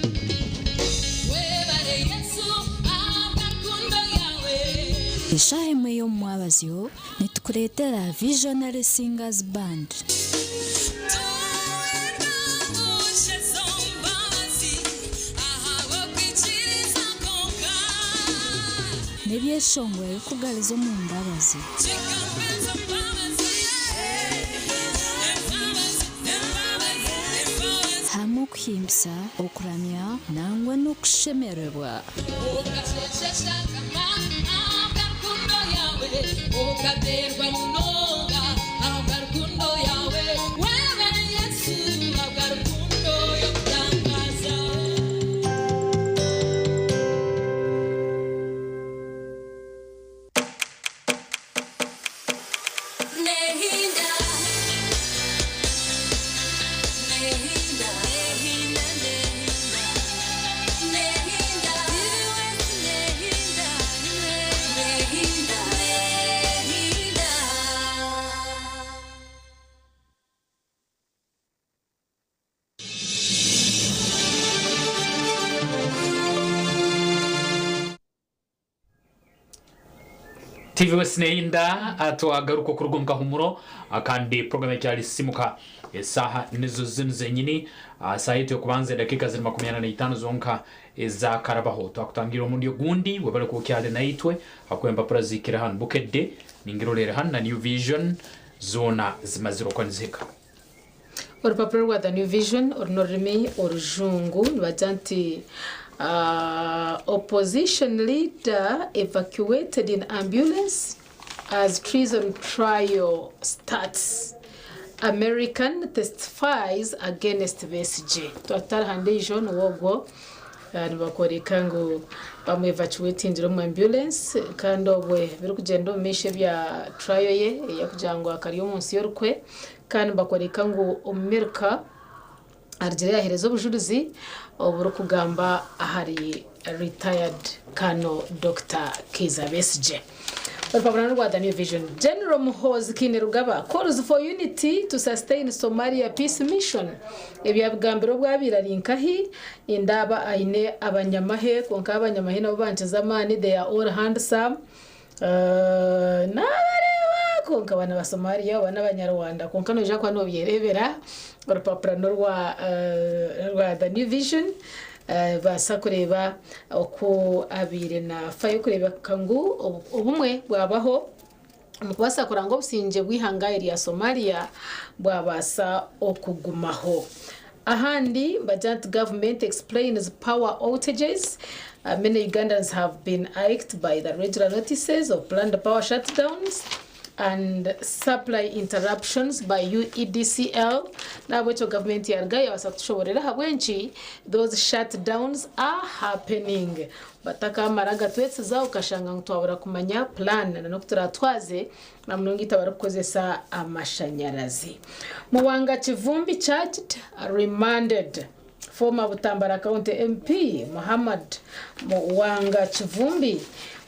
Eshaaha emwe y'omumwabazyo nitukureetera Visionary Singers Band. N'ebyeshongoro ebirikugariza omu mbabazi. Hamwe okuhimbisa, okuramya nangwa n'okushemererwa. TV West neyinda twagaruka okuruga omu kahumuro kandi program ekyali Simuka. Esaaha nizo zinu zenyini, saaha yaitu yokubanza edakiika ziri 45 zonka ezakarabaho. Twakutangira omurundi ogundi, webale kuba okyali naitwe. Hakuba empapura zihikire hanu, Bukedde ningirolere hanu na New Vision zoona zimazire okuba nizihika. Orupapura rwa The New Vision oru n'orurimi orujungu nibagira nti Opposition leader evacuated in ambulance as treason trial starts. American testifies against Besigye. Twatutara aha ndiijo niwe ogwo nibakworeka ngu bamu-evacuatingire omu ambulance kandi obwe birikugyenda omu maisho ebya trial ye ey'okugira ngu akari omu nsi y'orukwe kandi nibakworeka ngu Omumerika arugire yaheereza obujurizi oburikugamba ahari retired Colonel Dokita Kiiza Besigye. Orupapura n'orwa The New Vision. General Muhoozi Kainerugaba calls for unity to sustain Somalia peace mission. Ebi yabigambire obu abaire ari nkahi nindaaba aine abanyamahe kwonka abanyamahe nabo bankiza amaani they are all handsome. Naabareeba kwonka ba n'Abasomalia oba n'Abanyarwanda kwonka noija kuba noobyereebera. Orupapura n'orwa rwa The New Vision baasa kureeba oku abaire naafayo kureebeka ngu obumwe bwabaho omu kubaasa kuranga obusingye bw'eihanga erya Somalia bwabaasa okugumaho. Ahandi nibagira nti Government explains power outages, Many Ugandans have been irked by the regular notices of planned power shutdowns and supply interruptions by UEDCL. N'ahabw'ekyo gavumenti yarugayo yabaasa kutushoborera ahabw'enki those shutdowns are happening. Batakamara gatwetsiza okashanga ngu twabura kumanya plan na n'oku turatwaze na munonga itwe abarikukozesa amashanyarazi. Muwanga Kivumbi charged, remanded. Former Butambala County MP Muhammad Muwanga Kivumbi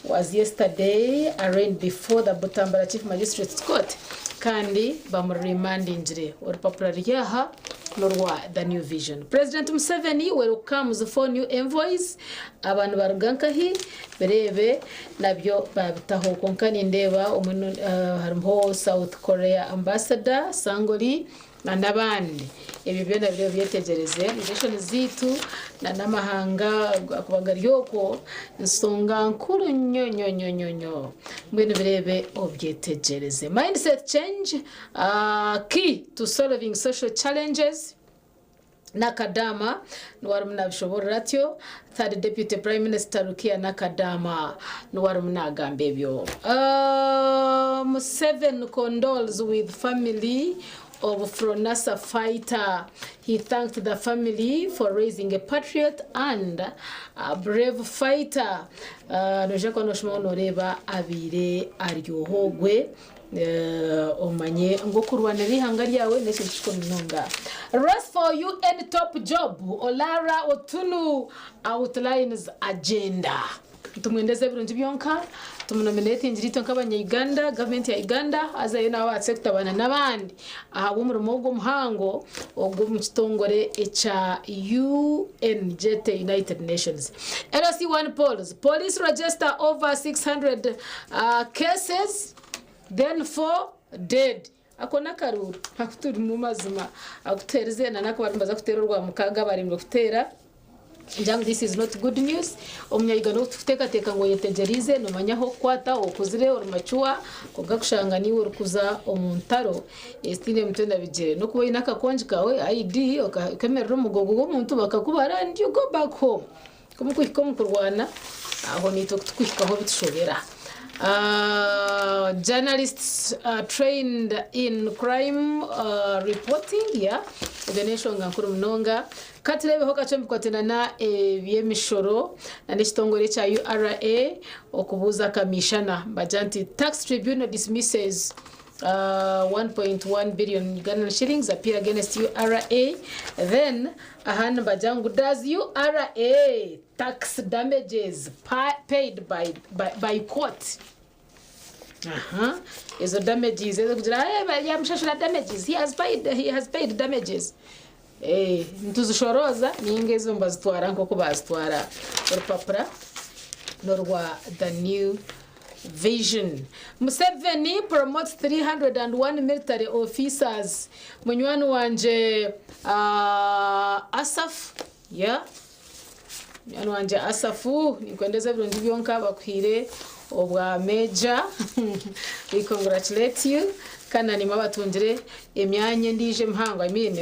was yesterday arraigned before the Butambala Chief Magistrates Court kandi bamuremandingire. Orupapura ruri aha n'orwa The New Vision. President Museveni welcomes four new envoys. Aba nibaruga nkahi? Bireebe nabyo baabitaho. Kwonka nindeeba omwe hariho South Korea Ambassador Sangoli na n'abandi. Ebyo byona biri obyetegyereze. Relations zaitu na n'amahanga akuba gari okwo nsonga nkuru nnyo nnyo nnyo nnyo nnyo. Mbwenu bireebe obyetegyereze. Mindset change key to solving social challenges. Nakadama niwe arimu nabishoborora atyo. Third Deputy Prime Minister Rukia Nakadama niwe arimu nagamba ebyo. Museveni condoles with family of Fronasa fighter. He thanked the family for raising a patriot and a brave fighter. Noija kuba noshoma noreeba abaire aryoho ogwe omanye ngu okurwanira eihanga ryawe n'ekintu kikuru munonga. Race for UN top job, Olara Otunu outlines agenda. Nitumwendeza ebirungi byonka, tumunominatingire itwe nk'abanya-Uganda, gavumenti ya Uganda, haza yo nawe abaase kutabana n'abandi ahabw'omurimo ogu omuhango ogw'omu kitongore ekya UN, gyete United Nations. LC1 polls, police register over 600 cases, then 4 dead. Ako n'akaruuru aku turimu mazima akutuheerize na n'aku barimu nibaza kuteera orwamukaaga baremire kuteera. Ningira ngu this is not good news. Omunyayuganda orikuteekateeka ngu oyetegyereize noomanya ah'okukwata, okuzire, ori mature, kwonka kushanga niiwe orikuza omu ntaro ezitaine mutwe na bigyere. N'okuba oine akakongi kaawe, ID, okemerera omu mugongo gw'omuntu bakakubara and you go back home. Ku mukuhika omu kurwana, aho naitwe ku tukuhikaho bitushobera. Journalists trained in crime reporting, yeah, ebyo n'enshonga nkuru munonga. Ka tureebeho kakye omu bikwatiraine na eby'emishoro na n'ekitongore ekya URA okubuuza kamishana. Nibagira nti Tax Tribunal dismisses 1.1 billion Ugandan shillings appeal against URA. Then aha nibagira ngu does URA tax damages paid by, by, by court? Aha, ezo damages ezo kugira eh, yamushashura damages, he has paid, he has paid damages. Eh, nituzishorooza ninga ezo nibazitwara nk'oku bazitwara. Orupapura n'orwa The New Vision. Museveni promotes 301 military officers. Munywani wangye Asaph, yeah. Munywani wangye Asaph, ninkwendeza ebirungi byonka bakuhaire obwa major. We congratulate you. Kandi na nimwe abatungire emyanya endiijo emihango, I mean,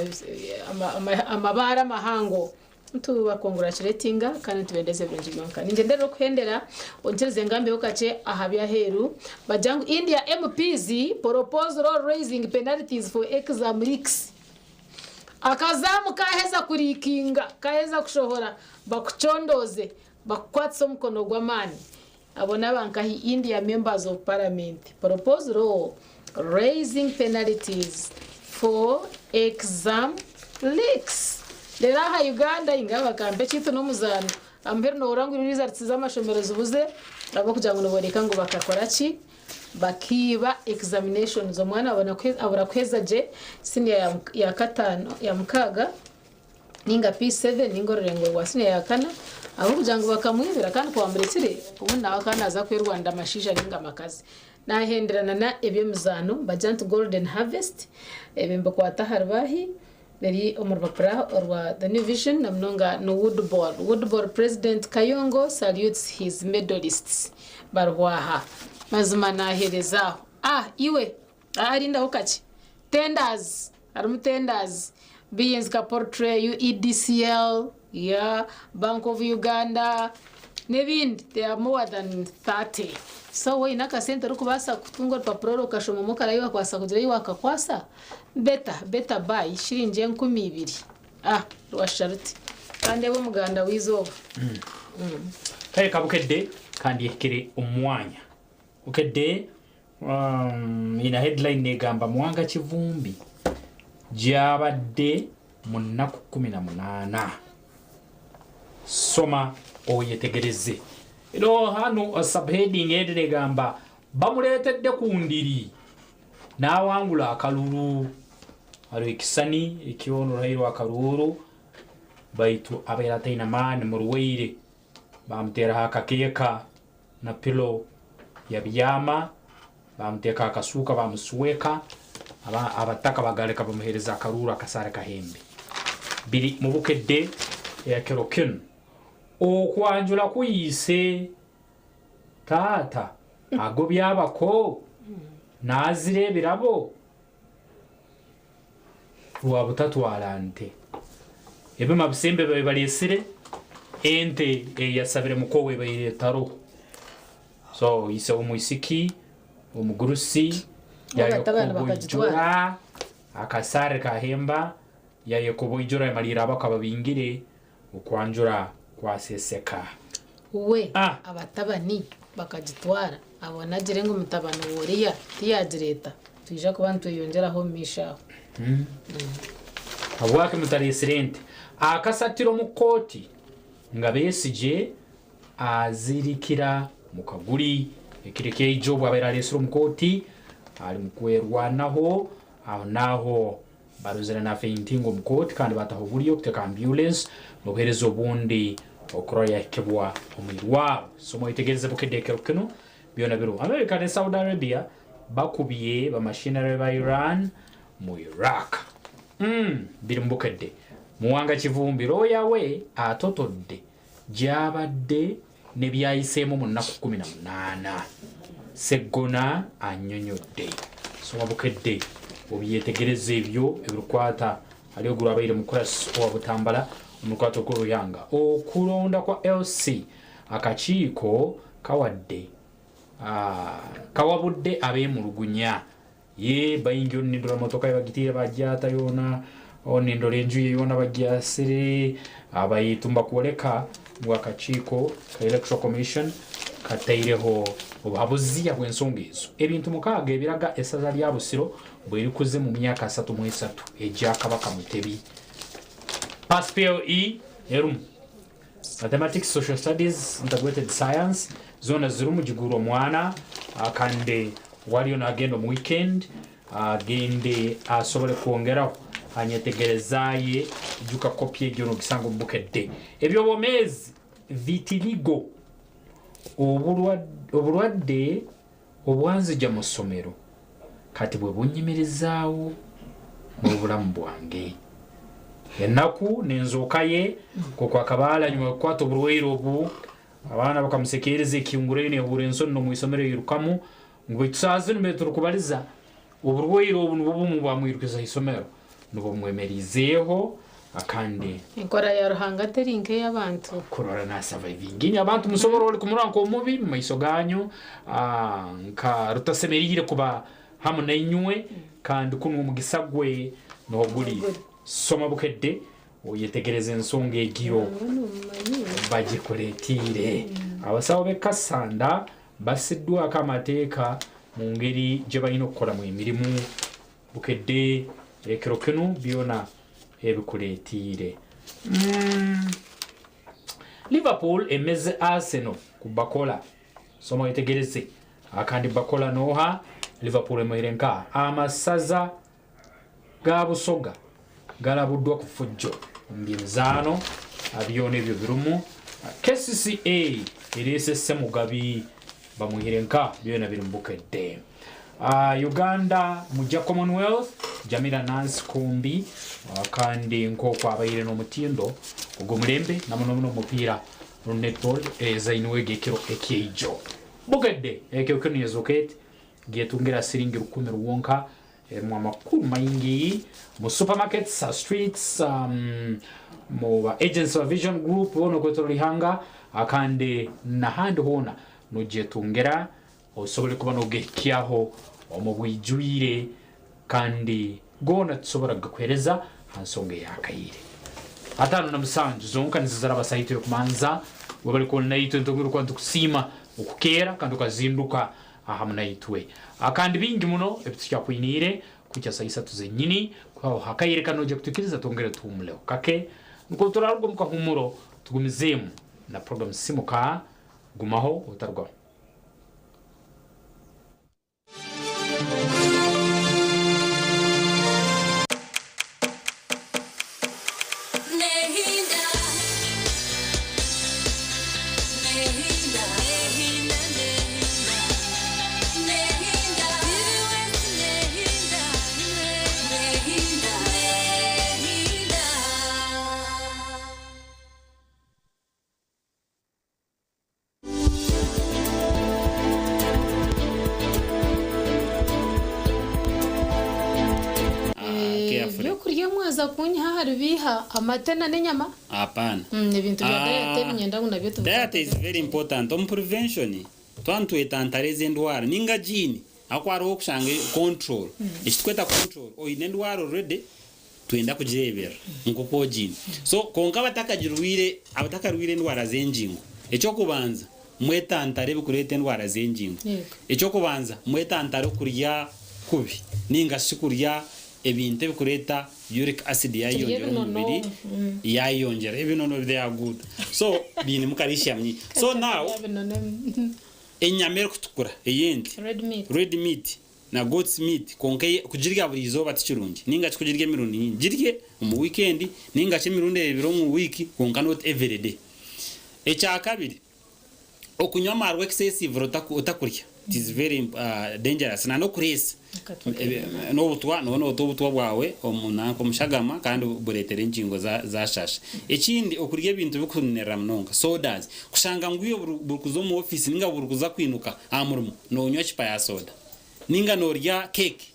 amabaara amahango. Nitubakonguracuratinga kandi nitubendeza ebirungi byonka. Ningyenderera okuhendera onyikirize ngambeho kakye aha by'aheeru. Bagira ngu India MPs propose law raising penalties for exam leaks. Akazaamu kaaheza kuriikinga, kaaheza kushohora, bakucondooze, bakukwatise omukono gw'amaani. Abo n'aba nkahi India Members of Parliament propose law raising penalties for exam leaks. Reero aha Uganda inga bakampa ekiitu n'omuzaano. Aha muheru nohurira ngu results z'amashomero zibuze ahabw'okugira ngu niboreka ngu bakakora ki? Bakiiba examinations. Omwana abura kuheza gye senior ya kataano ya mukaaga. Ninga P7 ninga orurengo rwa siniya ya kana ahabw'okugira ngu bakamwibira kandi ku bamurekire obundi nawe akaba naaza kwerwanira amashaija ninga amakazi. Naahenderana na eby'emizaano nibagira nti Golden Harvest ebi nibikwata ahari baahi biri omu rupapura orwa The New Vision na munonga ni Woodball. Woodball President Kayongo salutes his medalists barihwaha. Mazima naahereza aho. Ah iwe! Ah rindaho kakye. Tenders! Harimu tenders, Biyinzika Poultry, UEDCL, yeah, Bank of Uganda n'ebindi they are more than 30. So waaba oine akasente orikubaasa kutunga orupapura oru okashomamu okareba ei wakubaasa kugira ei waakakwasa, better, better buy shiringi 2000. Ah, rwashusha ruti. Ka ndeebe omuganda w'eizooba. Kare ka Bukedde kandi ehikire omu mwanya. Bukedde Ina headline negamba Muwanga Kivumbi gyabadde mu nnaku 18. Soma oyetegereze. Eno hano subheading eri negamba bamuleetedde ku ndiri n'awangula akalulu. Hariho ekisani ekyono oruhairwe akaruuru baitu abaire ataine maani murwaire bamuteeraho akakeeka na pilo yabyama, bamuteeka aha kasuuka bamusweka, abataka bagareka bamuheereza akaruuru akasaare kahembe. Biri mu Bukedde ekiro kinu. Okwanjura kuyiise taata agobya abako naazira ebirabo rwabutatwara nte. Ebima bisembe babaire bareetsire ente eyasabire mukowe ebaire etaroho. So ise w'omwisiki omugurusi Abatabani bakagitwara. yayokubujura Akasaare kahemba yayekoboijora yamaliira abako ababingire okwanjura kwaseseka. We abatabani bakagitwara abone agire ngu mutabani woriya tiyagireeta twija kuba nitweyongyeraho omu maisho aho. Habwaki mutareesire ente? Akasatiro omu kooti nga Besigye azirikira mu kaguri. Ekiro ekyaijo obu abaire areesire omu kooti ari mukwerwanaho aho naaho barozire na faintinga omu kooti kandi bataho oburyo kuteka ambyulensi n'obuheereza obundi okurora yahikibwa omu irwarro. So mwetegereze Bukedde ekiro kinu byona biriho. America ne Saudi Arabia bakubye bamashinare ba Iran mu Iraq. Umm biri mu Bukedde. Muwanga Kivumbi looya we atotodde gy'abadde ne by'ayiseemu mu nnaku 18. Sseggona annyonyodde. Soma Bukedde obyetegereze ebyo ebirikwata hali ogwo abaire mukurasi owa Butambala omu rukwato rw'Oruhanga. Okulonda kwa LC akakiiko kawadde kawabudde abeemulugunya. Yee baingi onu nindora motoka ye bagitiire bagyata yoona, onu nindora enju ye yoona bagyasire. Baitu mbakwoleka ngu akakiiko ka Electoral Commission kataireho obuhabuzi habw'ensonga ezo. Ebintu mukaaga ebiraga esaza lya Busiro bwerikuze mu myaka 33 egya Kabaka Mutebi. Pass PLE erumu Mathematics, Social Studies, Integrated Science zoona zirimu gigurwe omwana kandi wariyo nagenda omu weekend agende asobole kwongeraho ha nyetegereza ye. Ijuka kopi egyo nogisanga omu Bukedde. Eby'obwomeezi vitiligo oburwadde obwanzija mu ssomero kati bwe bunyimirizaawo mu bulamu bwange. Ennaku n'enzooka ye nk'oku akabaala nyuma y'okukwata oburwaire obu abaana bakamusekeereza ekihunguraine yahurra ensoni n'omu isomero yairukamu ngu baitu saaha zinu mbere turukubaliza oburwaire obu nubwo bumu bwamwirukiza ha isomero nubwo bumwemeriizeeho kandi Enkora ya Ruhanga teri nk'ey'abantu. Kurora nasavaivinga. Inywe abantu musobora oli kumurora nk'omubi mu maiso ganyu, nka rutasemeriire kuba hamu nainywe, kandi kunu omugisa gwe nuho guli. Soma Bukedde oyetegereze ensonga egyo bagikuletiire. Abasawo b'e Kassanda bassiddwako amateeka mu ngeri gye balina okukolamu emirimu. Bukedde ekiro kinu byona ebikuleetiire. Liverpool emeze Arsenal ku Bakola. Soma wetegereze. Akandi Bakola nooha? Liverpool emuhaire nkaha? Amasaza ga Busoga galabuddwa ku ffujjo omu by'emizaano. Byona ebyo birimu. KCCA ereese Ssemugabi bamwihire nka? Byona biri mu Bukedde. Uganda mugya Commonwealth, Jamila Nansikombi kandi nk'oku abaire n'omutindo ogw'omulembe na muno muno omupiira netball ezainwege ekiro ekyeijo. Bukedde ekiro kinu yezoka eti getungira siringi 1000 rwonka erimu amakuru maingi mu supermarkets, streets, mu ba agents ba Vision Group boona okwetorora ihanga kandi n'ahandi hoona nogyetungira osobole kuba nogehikyaho omu bwijwire kandi goona tusobora kugakuhereza ha nsonga ey'akaire. 57 zonka nizo zaraba saaha y'okumanza. Webale kuba naitwe nitwongera okuba nitukusiima okukeera kandi okazinduka ahamu naitwe. Kandi bingi muno ebitukyakwiniire kuhikya saaha isatu zenyini. Kwihaho hakaire kanu noija kutwikiriza twongere tuhumuleho kake nukwo turaruga omu kahumuro tugumizeemu na program Simuka. Gumaho otarugaho. Ebyokurya mwaza kunyiha ahari biiha? Amate na n'enyama? Hapana. Ebintu bya diet ebi niinyenda ngu nabyo Diet is tubikwatagane. very important omu prevention twaba nitwetantara ezi endwara ninga gene. Ahakuba hariho okushanga control. Ekiturikweta control, oine endwara already, twenda kugireeberera nk'oku ogiine. So kwonka abatakagirwaire, abatakarwaire endwara z'engingo, eky'okubanza mwetantare ebirikureeta endwara z'engingo. Eky'okubanza mwetantare okurya kubi nainga shi kurya ebintu ebirikureeta uric acid yayeyongyera omu mubiri, yayeyongyera. Ebinono they are good. So biinemu calcium nyingi. So now enyama erikutukura ey'ente, red meat, na goat's meat kwonka kugirya buri izooba tikirungi ninga shi kugirya emirundi mingi. Girye omu weekend ninga shi emirundi ebiri omu wiiki kwonka not everyday. Ekyakabiri, okunywa amaarwa excessively otakurya it is very dangerous na n'okureesa n'obutwa nooba noota obutwa bwawe omu nanka omu shagama kandi bureetera engingo zashaasha. Ekindi okurya ebintu birikununirira munonga, sodas, kushanga ngu iwe buri kuza omu ofiisi ninga buri kuza kwinuka aha murimo Noonywa ecupa ya soda ninga noorya keeki,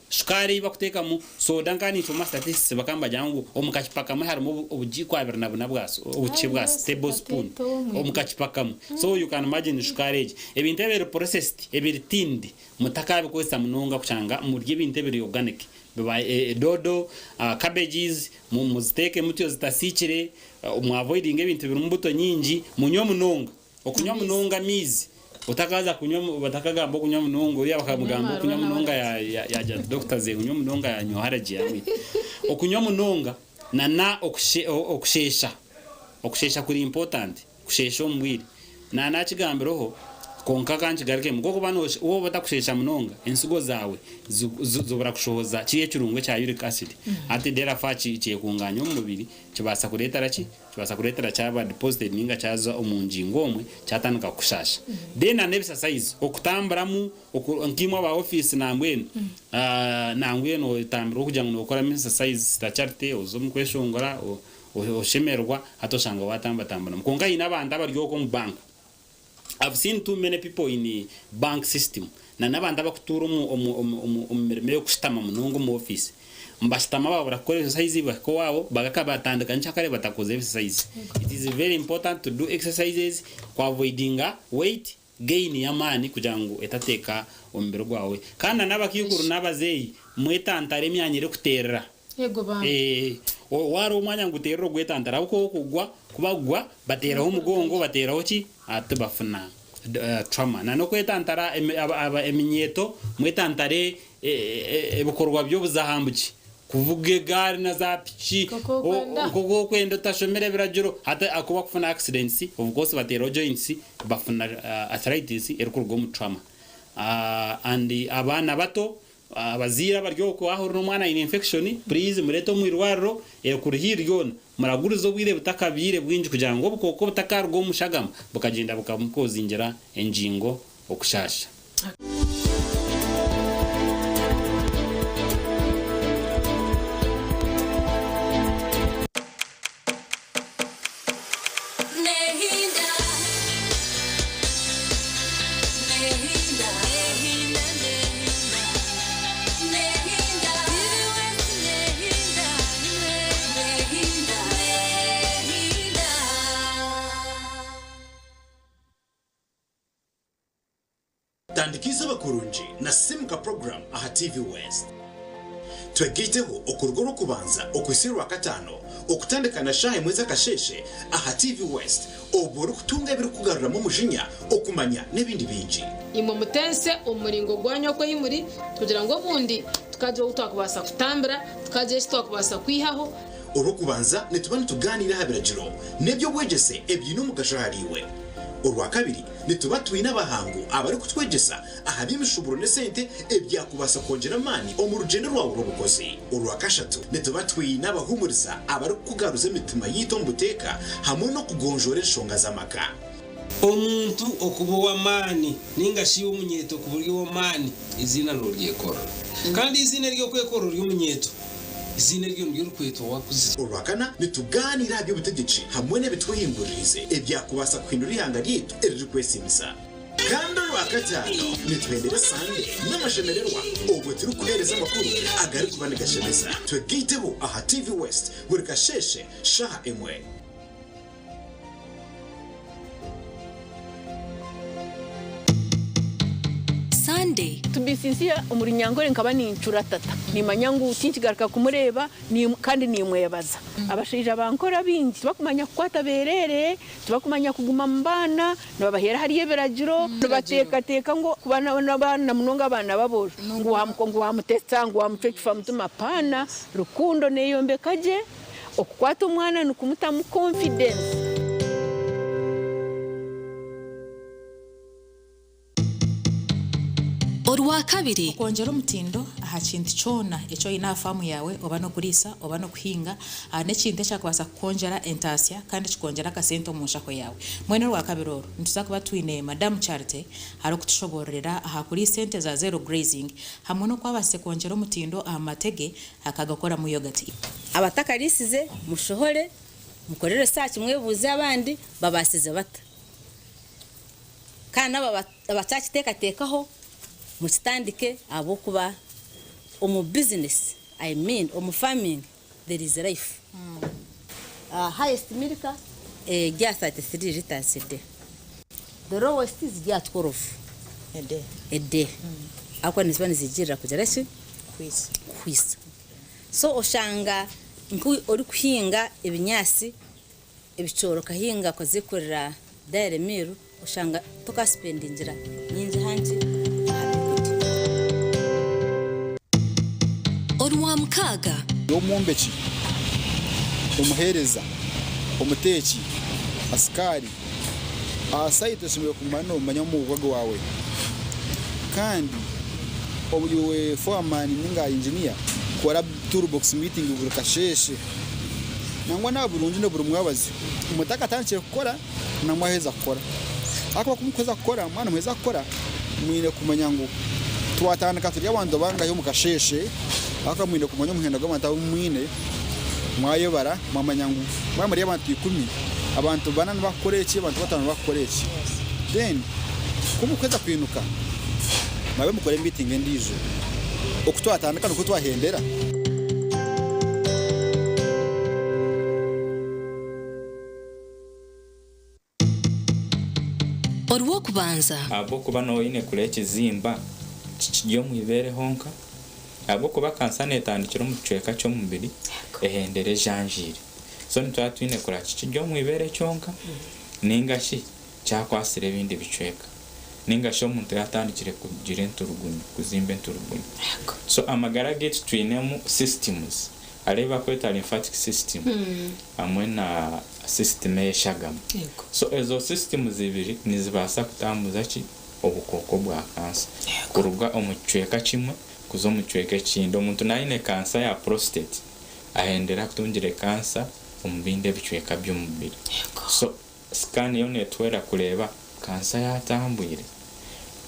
shukaari ei bakuteekamu soda nka ninshoma statistics bakaba nibagira ngu omu kacupa kamwe harimu obugiiko 24 bwa obukye bwa table spoon omu kacupa kamwe so you can imagine shukaari egi. Ebintu ebiri processed ebiri tinned mutakabikozesa munonga kushanga murye ebintu ebiri organic biba doodo, cabbages muziteeke mutyo zitasiikire, mu avoidinge ebintu ebirimu buto nyingi, munywe munonga. Okunywa munonga amaizi otakaza kunywa batakagamba okunywa munonga oriya bakamugamba okunywa munonga yagira ati doctor ze kunywa munonga yanywa haragi yamwita. Okunywa munonga na na okushesha okushesha kuri important kushesha omu bwire na nakigambireho kwonka kankigarukemu nkokuba woba otakushesha munonga ensigo zawe zibura kushohoza kiriya ekirungo ekya uric acid hati therefore kyekunganya omu mubiri kibaasa kureetera ki Kibaasa kureetera kyaba deposited ninga kyaza omu ngingo omwe kyatandika kukushaasha. Then na n'ebisasaizi, okutamburamu, oku nkaimwe aba ofiisi nambwenu, nambwenu otambirwa okugira ngu nookoramu exercise Sister Charity, oza omu kweshongora, oshemererwa, hati oshanga waatambatamburamu. Kwonka haine abantu abari okwo omu bank, I've seen too many people in bank system na n'abantu abakutuura omu omu omu omu omu mirimo ey'okushutama munonga omu office nibashutama babura kukora exercise bahika owaabo bagaka batandika nkyakare batakoze exercise. It is very important to do exercises ku avoidinga weight gain y'amaani kugira ngu etateeka omubiri gwawe. Kandi na n'abakaikuru n'abazeeyi mwetantare emyanya erikuteerera. Yego bambi. Eeh wareeba omwanya niguterera ogwetantara ahabw'okuba okugwa kubagwa bateraho omugongo bateraho ki hati bafuna trauma na n'okwetantara eminyeto mwetantare ebikorwa by'obuzahambuki kuvuga egaari na za piki nk'oku okwenda otashomire ebiragiro hati akuba kufuna accidents of course bateraho joints bafuna arthritis erikuruga omu trauma and abaana bato Abazaire abari okwo waahurira omwana aine infection please mureete omu irwariro erikuri haihi ryona muragurize obwire butakabaire bwingi kugira ngu obukooko butakaruga omu shagama bukagyenda bukamukozingira engingo okushaasha. Tandika eizooba kurungi na Simuka Program aha TV West. Twegaiteho okuruga Orwokubanza okuhitsya Orwakataano okutandika na shaaha emwe z'akasheeshe aha TV West obwo orikutunga ebirikukugaruramu omujinya, okumanya n'ebindi bingi. Imwe mutense omu muringo gwanyu oku ei muri, kugira ngu obundi tukagira ou twakubaasa kutambira, tukagira eki twakubaasa kwihaho. Orwokubanza nituba nitugaaniira aha biragiro n'eby'obwegyese ebiine omugasho ahariiwe. Orwakabiri nituba twine abahangu abarikutwegyesa aha by'emishuburo n'esente ebyakubaasa kwongyera amaani omu rugyendo rwawe rw'obukozi. Orwakashatu nituba twine abahuumuriza abarikukugaruza emitima yaitu omu buteeka hamwe n'okugonjoora enshonga z'amaka. Omuntu okuba ow'amaani nainga shi iwe omunyeeto kuba ori ow'amaani, eiziina nooryekorera. Kandi eiziina ery'okwekorera ori omunyeeto, eiziina eryo niryo orikwetwa waakuzire. Orwakana, nitugaaniira aha by'obutegyeki hamwe n'ebitwehinguririize ebyakubaasa kuhindura eihanga ryaitu eririkwesiimisa. Kandi Orwakataano, nituhendera Sande n'amashemererwa obwo turikuheereza amakuru agarikuba nigashemeza. Twegaiteho aha TV West buri kasheeshe shaaha emwe. Sande. To be sincere omuri Nyankore nkaba nincura tata nimanya ngu tinkigaruka kumureeba kandi nimwebaza. Abashaija bankora baingi tibakumanya kukwata bereere, tibakumanya kuguma mu baana, nibabaheera ahari ebiragiro, nibateekateeka ngu kuba n'abaana munonga abaana b'aboojo ngu wamutetsa ngu wamucwa ekifa mutima apaana, rukundo neyombeka gye, okukwata omwana nikumutamu confidence. Orwakabiri. Okwongyera omutindo aha kintu kyona eki oine aha faamu yaawe oba n'okuriisa oba n'okuhinga n'ekintu ekyakubaasa kukwongyera entaasya kandi kikongyera akasente omu nshaho yaawe. Mbwenu orwakabiri oru nituza kuba twine Madamu Charity arikutushoboororera aha kuriisa ente za zero grazing hamwe n'oku abaasize kwongyera omutindo aha mate ge akagakoramu yogati. Abatakariisize mushohore mukore research mwebuuze abandi babaasize bata. Kandi n'abo abatakiteekateekaho mukitandike ahabw'okuba omu business, I mean omu farming there is life. Highest milk eri aha 33 litres a day. The lowest ziri aha 12 a day ahabw'okuba niziba nizigirira kugira ki? Kuhwisa. So oshanga nk'orikuhinga ebinyaatsi Ebicoori okahinga kuzikurira dairy meal oshanga tokasipendingira nyingi hangi aha byokurya. Orwamukaaga. Omwombeki, omuheereza, omuteeki, asikaari, aha sayiti oshemereire kuguma nomanya omwooga gwawe kandi iwe foreman ninga engineer kora toolbox meeting buri kasheeshe. Nangwa naaba burungi na buri mwabazi mutakatandikire kukora na mwaheza kukora. Ahakuba ku mukuheza kukora, mwaba nimuheza kukora, mwine kumanya ngu twatandika turi abantu bangahi omu kasheeshe, ahakuba mwine kumanya omuhendo gw'abantu abu mwine, mwayebara mwamanya ngu mwaba muri abantu ikumi, abantu bana nibakukora eki, abantu bataano nibakukora eki. Then ku mukuheza kwinuka, mwabe mukore miitingi endiijo. Oku twatandika nikwo twahendera. Orw'okubanza. Ahabw'okuba nooba oine kureba ekizimba kikiri omu ibeere honka, ahabw'okuba kansa neetandikira omu kicweka ky'omubiri ehendera ejanjaire. So nituba twine kureba kikiri omu ibeere kyonka nainga shi kyakwatsire ebindi bicweka nainga shi omuntu yaatandikire kugira enturugunyu, kuzimba enturugunyu. So amagara gaitu twinemu systems, hariho ebi barikweta lymphatic system hamwe na system ey'eshagama. So ezo systems ibiri nizibaasa kutambuza ki? Obukooko bwa kansa kuruga omu kicweka kimwe kuza omu kicweka ekindi. Omuntu naaba aine kansa ya prostate, ahendera atungire kansa omu bindi ebicweka by'omubiri. So Scan yo netuhwera kureeba kansa yatambwire.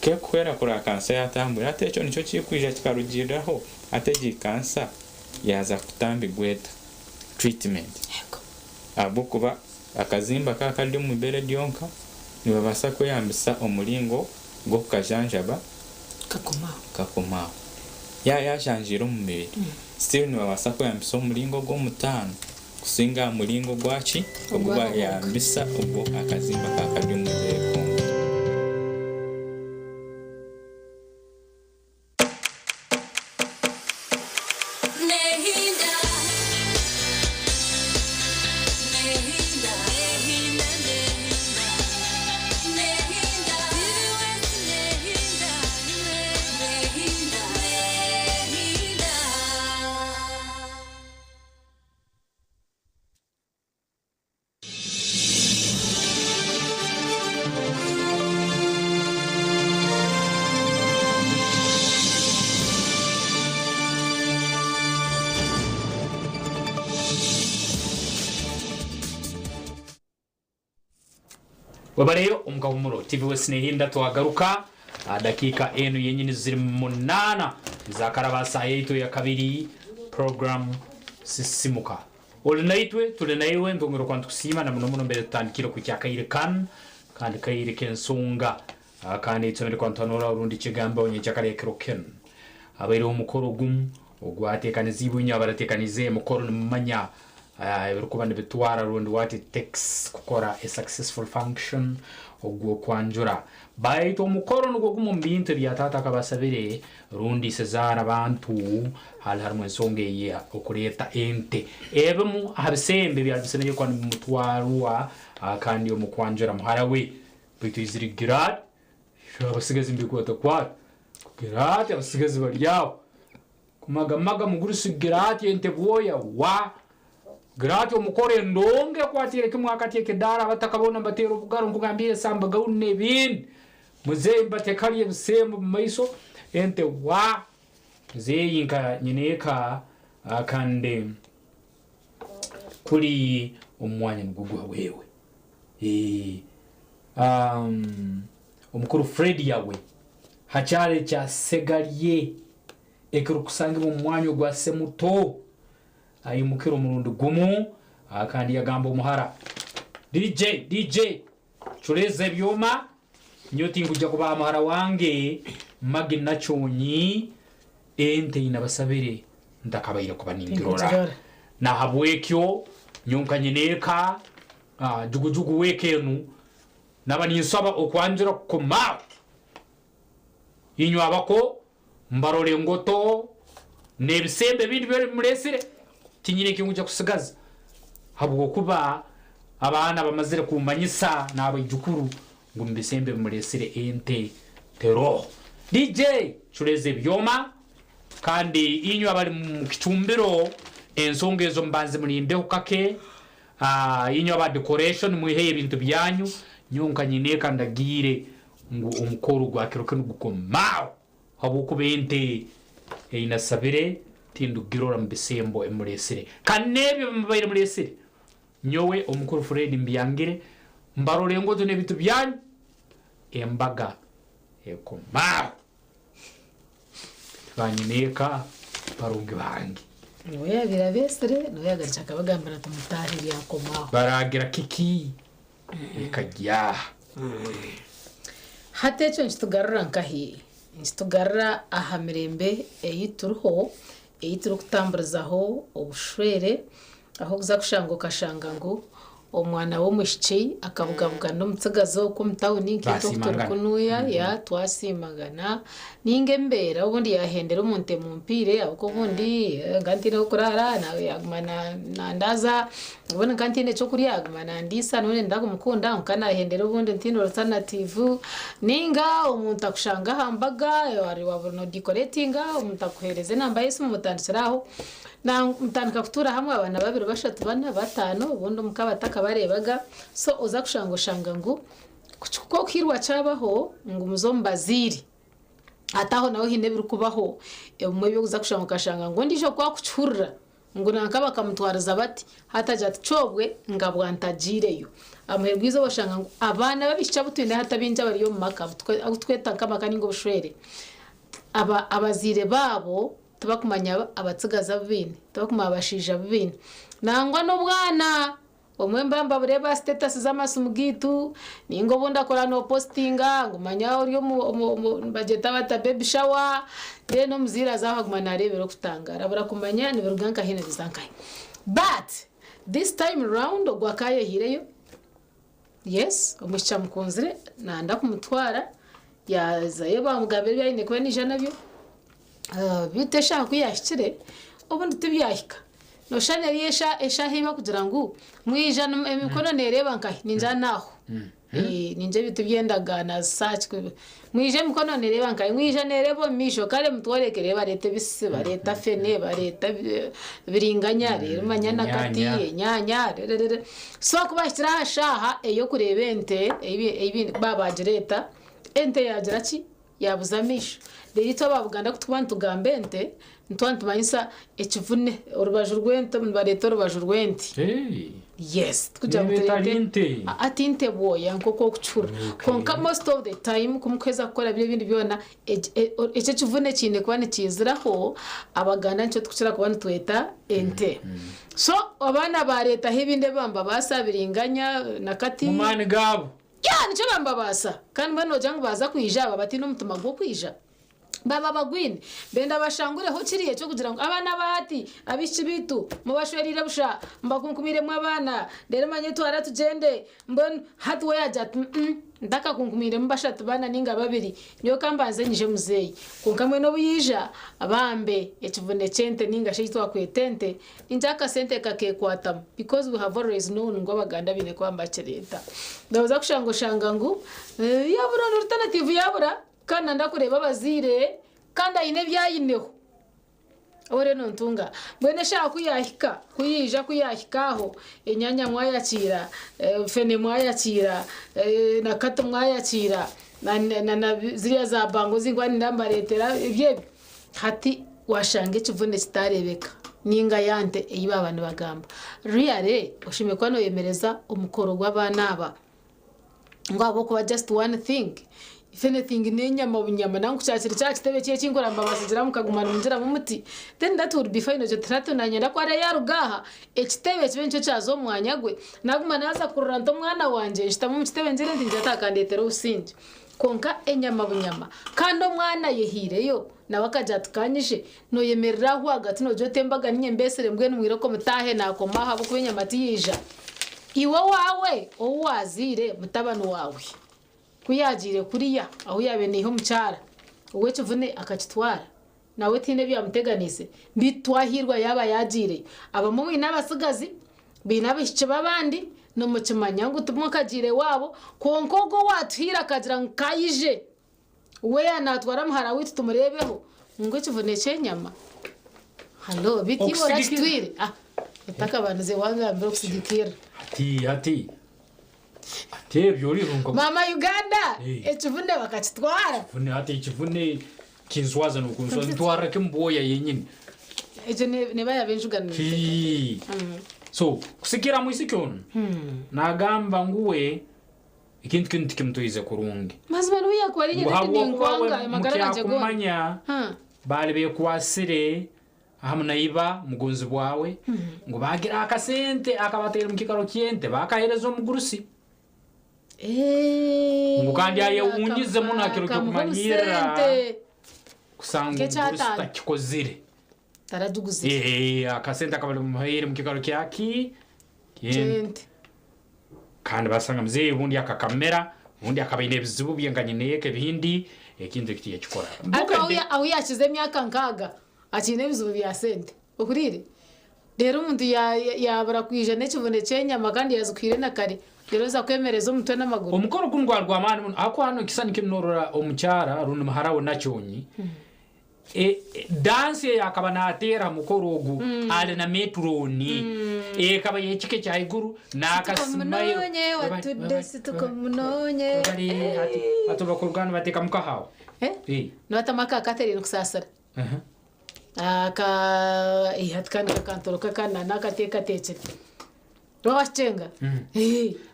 Kekuhwera kureba kansa yatambwire hati ekyo nikyo kirikwija kikarugiriraho hati egi kansa yaza kutambirwa eta, treatment. Ahabw'okuba akazimba kaba kari omu ibere ryonka nibabaasa kweyambisa omuringo gw'okukajanjaba kakomaho. Yaba yajanjaire omu mubiri still nibabaasa kweyambisa omuringo ogw'omutaano. Kusinga aha muringo gwa ki ogu bayambisa obwo akazimba ka kari omu ibeere konka. Webareyo omu Kahumuro TV West Nehinda twagaruka aha dakiika enu yenyini ziri munaana zakaraba aha saaha yaitu eyakabiri program Sisimuka. Ori naitwe turi naiwe ntwongera okuba nitukusiima na muno muno mbere tutandikire kuhikya akaire kanu kandi kaire k'ensonga kandi tushemereire kuba nituhanuura orundi kigambo nyekyakare ekiro kinu. Habaireho omukoro gumu ogwateekaniziibwe inywe abarateekaniize emikoro nimumanya. Ebirikuba nibitwara rundi what it takes kukora a successful function ogw'okwanjura. Baitu omukoro nugwo gumu omu bintu ebya taata akaba asabire rundi isezaara abantu hali harimu ensonga eya okureeta ente. Ebimu aha bisembo ebyali bisemeriire kuba nibimutwarwa kandi omu kwanjura muhara we. Baitu aizire kugira ati, Abasigazi nibekwatakwata kugira ati abasigazi bari aho. Kumagamaga mugurusi kugira ati ente bwoya wa kugira ati omukoro endongo ekwatiire kimwe akati ekidaara abataka boona nibateera obugaro nkugambire esamba gauni n'ebindi muzeeyi nibateeka hariya ebisembo omu maiso ente wa muzeeyi nka nyineeka kandi kuri omu mwanya nigwo gwa wewe. Omukuru Fred Yawe ha kyaro ekya Segalye ekirikusangibwa omu mwanya ogwa Semuto aimukire omurundi gumu kandi yagamba omuhara, DJ, DJ, cureeza ebyoma, nyowe tinkujja kubaha muhara wange Maggie Nakyonyi ente ei nabasabire ntakabaire kuba ningirora. Nahabwekyo nyowe nka nyineeka jugujugu w'eka enu naba ninsaba okwanjura kukomaho. Inywe abako mbarora engoto n'ebisembo ebindi byona ebi mureetsire, tinyine eki nkuja kusigaza habw'okuba abaana bamazire kummanyisa n'abaijukuru ngu omu bisembo ebi mureetsire ente teroho. DJ, cureeza ebyoma kandi inywe abari mu kicumbiro ensonga ezo mubanze murindeho kake. Inywe aba decoration mwiheyo ebintu byanyu, nyowe nka nyineeka ndagiire ngu omukoro gwa kiro kinu gukomaho habw'okuba ente ei nasabire tindikugirora omu bisembo ebi mureetsire. Kandi n'ebyo ebi mubaire mureetsire, nyowe omukuru Fred mbyangire, mbarora engoto n'ebintu byanyu, embaga ekomaho. Banyineeka barungi bange. Niwe yaabaire abeetsire, niwe yaagarukire akabagambira ati mutaahe byakomaho. Baraagira kiki? Ekagya aha. Hati ekyo nikitugarura nkahi? Nikitugarura aha mirembe ei turiho, ei turikutamburizaho obushwere, ahu orikuza kushanga okashanga ngu omwana w'omwishiki akabugabugana omutsigazi okwo omu tawuni nkaitwe oku turi Twasiimangana. kunuya ya twasiimagana ninga embeera obundi yaahendera omuntu emumpiire ahabw'okuba obundi nka ntaine h'okuraara nawe yaaguma nandaaza obundi nka ntaine ky'okurya aguma nandiisa n'obundi ninda kumukunda kwonka naahendera obundi ntaine alternative ninga omuntu akushanga aha mbaga waaba nodecoratinga omuntu akuheereza enamba y'esimu mutandikire aho mutandika kutuura hamwe abaana babiri bashatu bana bataano obundi omuka batakabareebaga so oza kushanga oshanga ngu ku okuhiirwa kyabaho ngu muze omu bazaire hati aho naho haine ebirikubaho ebimwe ebi orikuza kushanga okashanga ngu ondiijo ku akukihurira ngu nanka bakamutwariza bati hati agira ati kyobwe nga bwantagiireyo. Aha muheru gw'eizooba oshanga ngu abaana b'abaishiki abu twine hati abaingi abari omu maka abu tweta nk'amaka ninga obushwere abazaire baabo tibakumanya abatsigazi abu baine, tibakumanya abashaija abu baine. Nangwa n'obwana obumwe nibaba nibabureeba aha sitetasi z'amasimu gaitu ninga obundi akora nopositinga ngu manya ori omu nibagyeta bata baby shower then omuzaire aza aho aguma naareebera okutangaara abura kumanya nibiruga nkahi nibiza nkahi. But this time round ogwo akaayehiireyo, yes omwishiki amukunzire nayenda kumutwara yaazayo baamugambira ebi aine kuba naija nabyo beitu eshaaha ku yaahikire obundi tibyahika. Nooshusha neriyo eshaaha ei barikugira ngu mwija emikono neereeba nkahi ningira n'aho ningira ebintu by'endagaano mwija emikono neereeba nkahi mwija neereeba omu maisho kare mutworekere bareeta ebisisi bareeta fene bareeta biringanya reero manya nakati enyaanya so ku baahikire aha shaaha ey'okureeba ente ei baaba baagireeta ente yaagira ki? Yaabuza amaisho. Reero itwe aba Buganda ku turikuba nitugamba ente, nituba nitumanyisa ekivune, orubaju rw'ente, nibareeta orubaju rw'ente. Yes, tikugira ngu Neeba etari tureete nte. aa ti nte bwoya nk'oku orikukihurira. Kwonka most of the time ku murikuheeza kukora biri ebindi byona, eki eki ekivune kiine kuba nikiiziraho, Abaganda nikyo turikukira kuba nitweta ente. So abaana baareetaho ebindi ebi baba nibabaasa, biringanya na kati. Mu maani gaabo. Yeah, nikyo baba nibabaasa. Kandi mbwenu noogira ngu baaza kwija baba bataine omutima gw'okwija. Baba bagwine benda bashangureho kiriya ekyokugira ngu abaana aba hati abaishiki baitu mubashwereire busha mubakunkumiiremu abaana reero manya twara tugyende mbwenu hati we yaagira ati mm ntakakunkumiiremu bashatu bana ninga babiri nyowe kambanze nyije muzeeyi kwonka mbwenu obu yaija bambe ekivune ky'ente ninga shi eki twakweta ente ningira akasente kakekwatamu because we have always known ngu abaganda baine kuba nibakireeta nooza kushanga oshanga ngu yabura alternative yabura. Kandi nanda kureeba abazaire kandi aine ebi aineho. Ou oriyo nontunga. Mbwenu eshaaha ku yaahika, ku yaija ku yaahika aho, enyaanya mwayakiira, fene mwayakiira, na kato mwayakiira, na ziriya za bango ezi ndikuba niinyenda mbareetera, ebyo ebyo. Hati waashanga ekivune kitaareebeka nainga ya nte ei baaba nibagamba. Really oshemereire kuba nooyemereza omukoro gw'abaana aba. Ngu ahabw'okuba just one thing, if anything n'enyama bunyama nangu ku kyakiri kya kitebe eki ekinkura mbabatsigira mukaguma nimugiramu muti then that would be fine ogyo oti hati nanyenda ku araabe yaaruga aha ekitebe kibe nikyo kyaza omu mwanya gwe naguma naaza kurora nti omwana wangye nshutami omu kitebe ngire nti ngira atakandeetera obusingye kwonka enyama bunyama kandi omwana ayehaireyo nawe akagira ati kanyije noyemerera aho ahagati nogira oti embaga ninye mbeesire mbwenu mwireko mutaahe naakoma aha ahabw'okuba enyama tiyaija. Iwe owaawe ou waazaire mutabani waawe, ku yaagiire kuriya ahu yaabaire naiha omukyara, ow'ekivune akakitwara, nawe tihaine ebi yaamuteganiise, beitu twahiirwa yaaba yaagiireyo. Abamwe mwine abatsigazi, baine abaishiki b'abandi, nimukimanya ngu timukagiire waabo, kwonka ogwo owaatuhaire akagira ngu k'aije, we yaanaatwara muhara waitu tumureebeho, ngu ekivune ky'enyama. Halo, beitu iwe orakitwire? Ah, otakabandize wangambira okusigikirira. Hati hati hati ebyo oriho nka Maama Uganda, ekivune bakakitwara. Kivune hati ekivune kinswaza nokunswaza ntwarra kimu bwoya yenyini. Egyo neeba yaaba enjuganiro. Hii. So kusigikirra mwisiki onu nagamba ngu we Ekintu kinu tikimutwaize kurungi. Mazima n'obu yaakuba ari Ngu nyina ati habwokuba we ninkwanga amagara gangye goona. mukyakumanya baali bekwasire hamu na iba mugonzibwa we ngu baagira akasente akabataire omu kiikaro ky'ente baakaheereza omugurusi. Ngu kandi ayewuunyize muno ha kiro Akamuha ky'okumanyirra obusente kusanga omugurusi nk'ekyataano. takikozire. Taragiguzire. Akasente akabali bamuhaire omu kiikaro kyaki? Ky'ente. Ky'ente. Kandi basanga muzeeyi obundi akakamera, obundi akaba aine ebizibu bye nka nyineeka ebindi, ekintu eki tiyakikora. Ariko ahu ya- ahu yakiza emyaka nkaaga akiine ebizibu bya sente ohuriire reero omuntu ya- ya- yabura kwija n'ekivune ky'enyama kandi yazikuhaire na kare reero oza kwemereza omutwe n'amaguru. Omukoro gunu gwali gw'amaani muno ahakuba hanu ekisani kinu norora omukyara rundi muhara we Nakyonyi Dansi ei akaba naateera ha mukoro ogu ali na meturooni ekaba y'ekika ekya haiguru n'akasimairo. Hati bakuruga nibateekamu nkaha aho? Nibatamu aka Catherine Kusaasira. Aka hati kandi kakantoroka aka naakateekateekire. Waakyenga?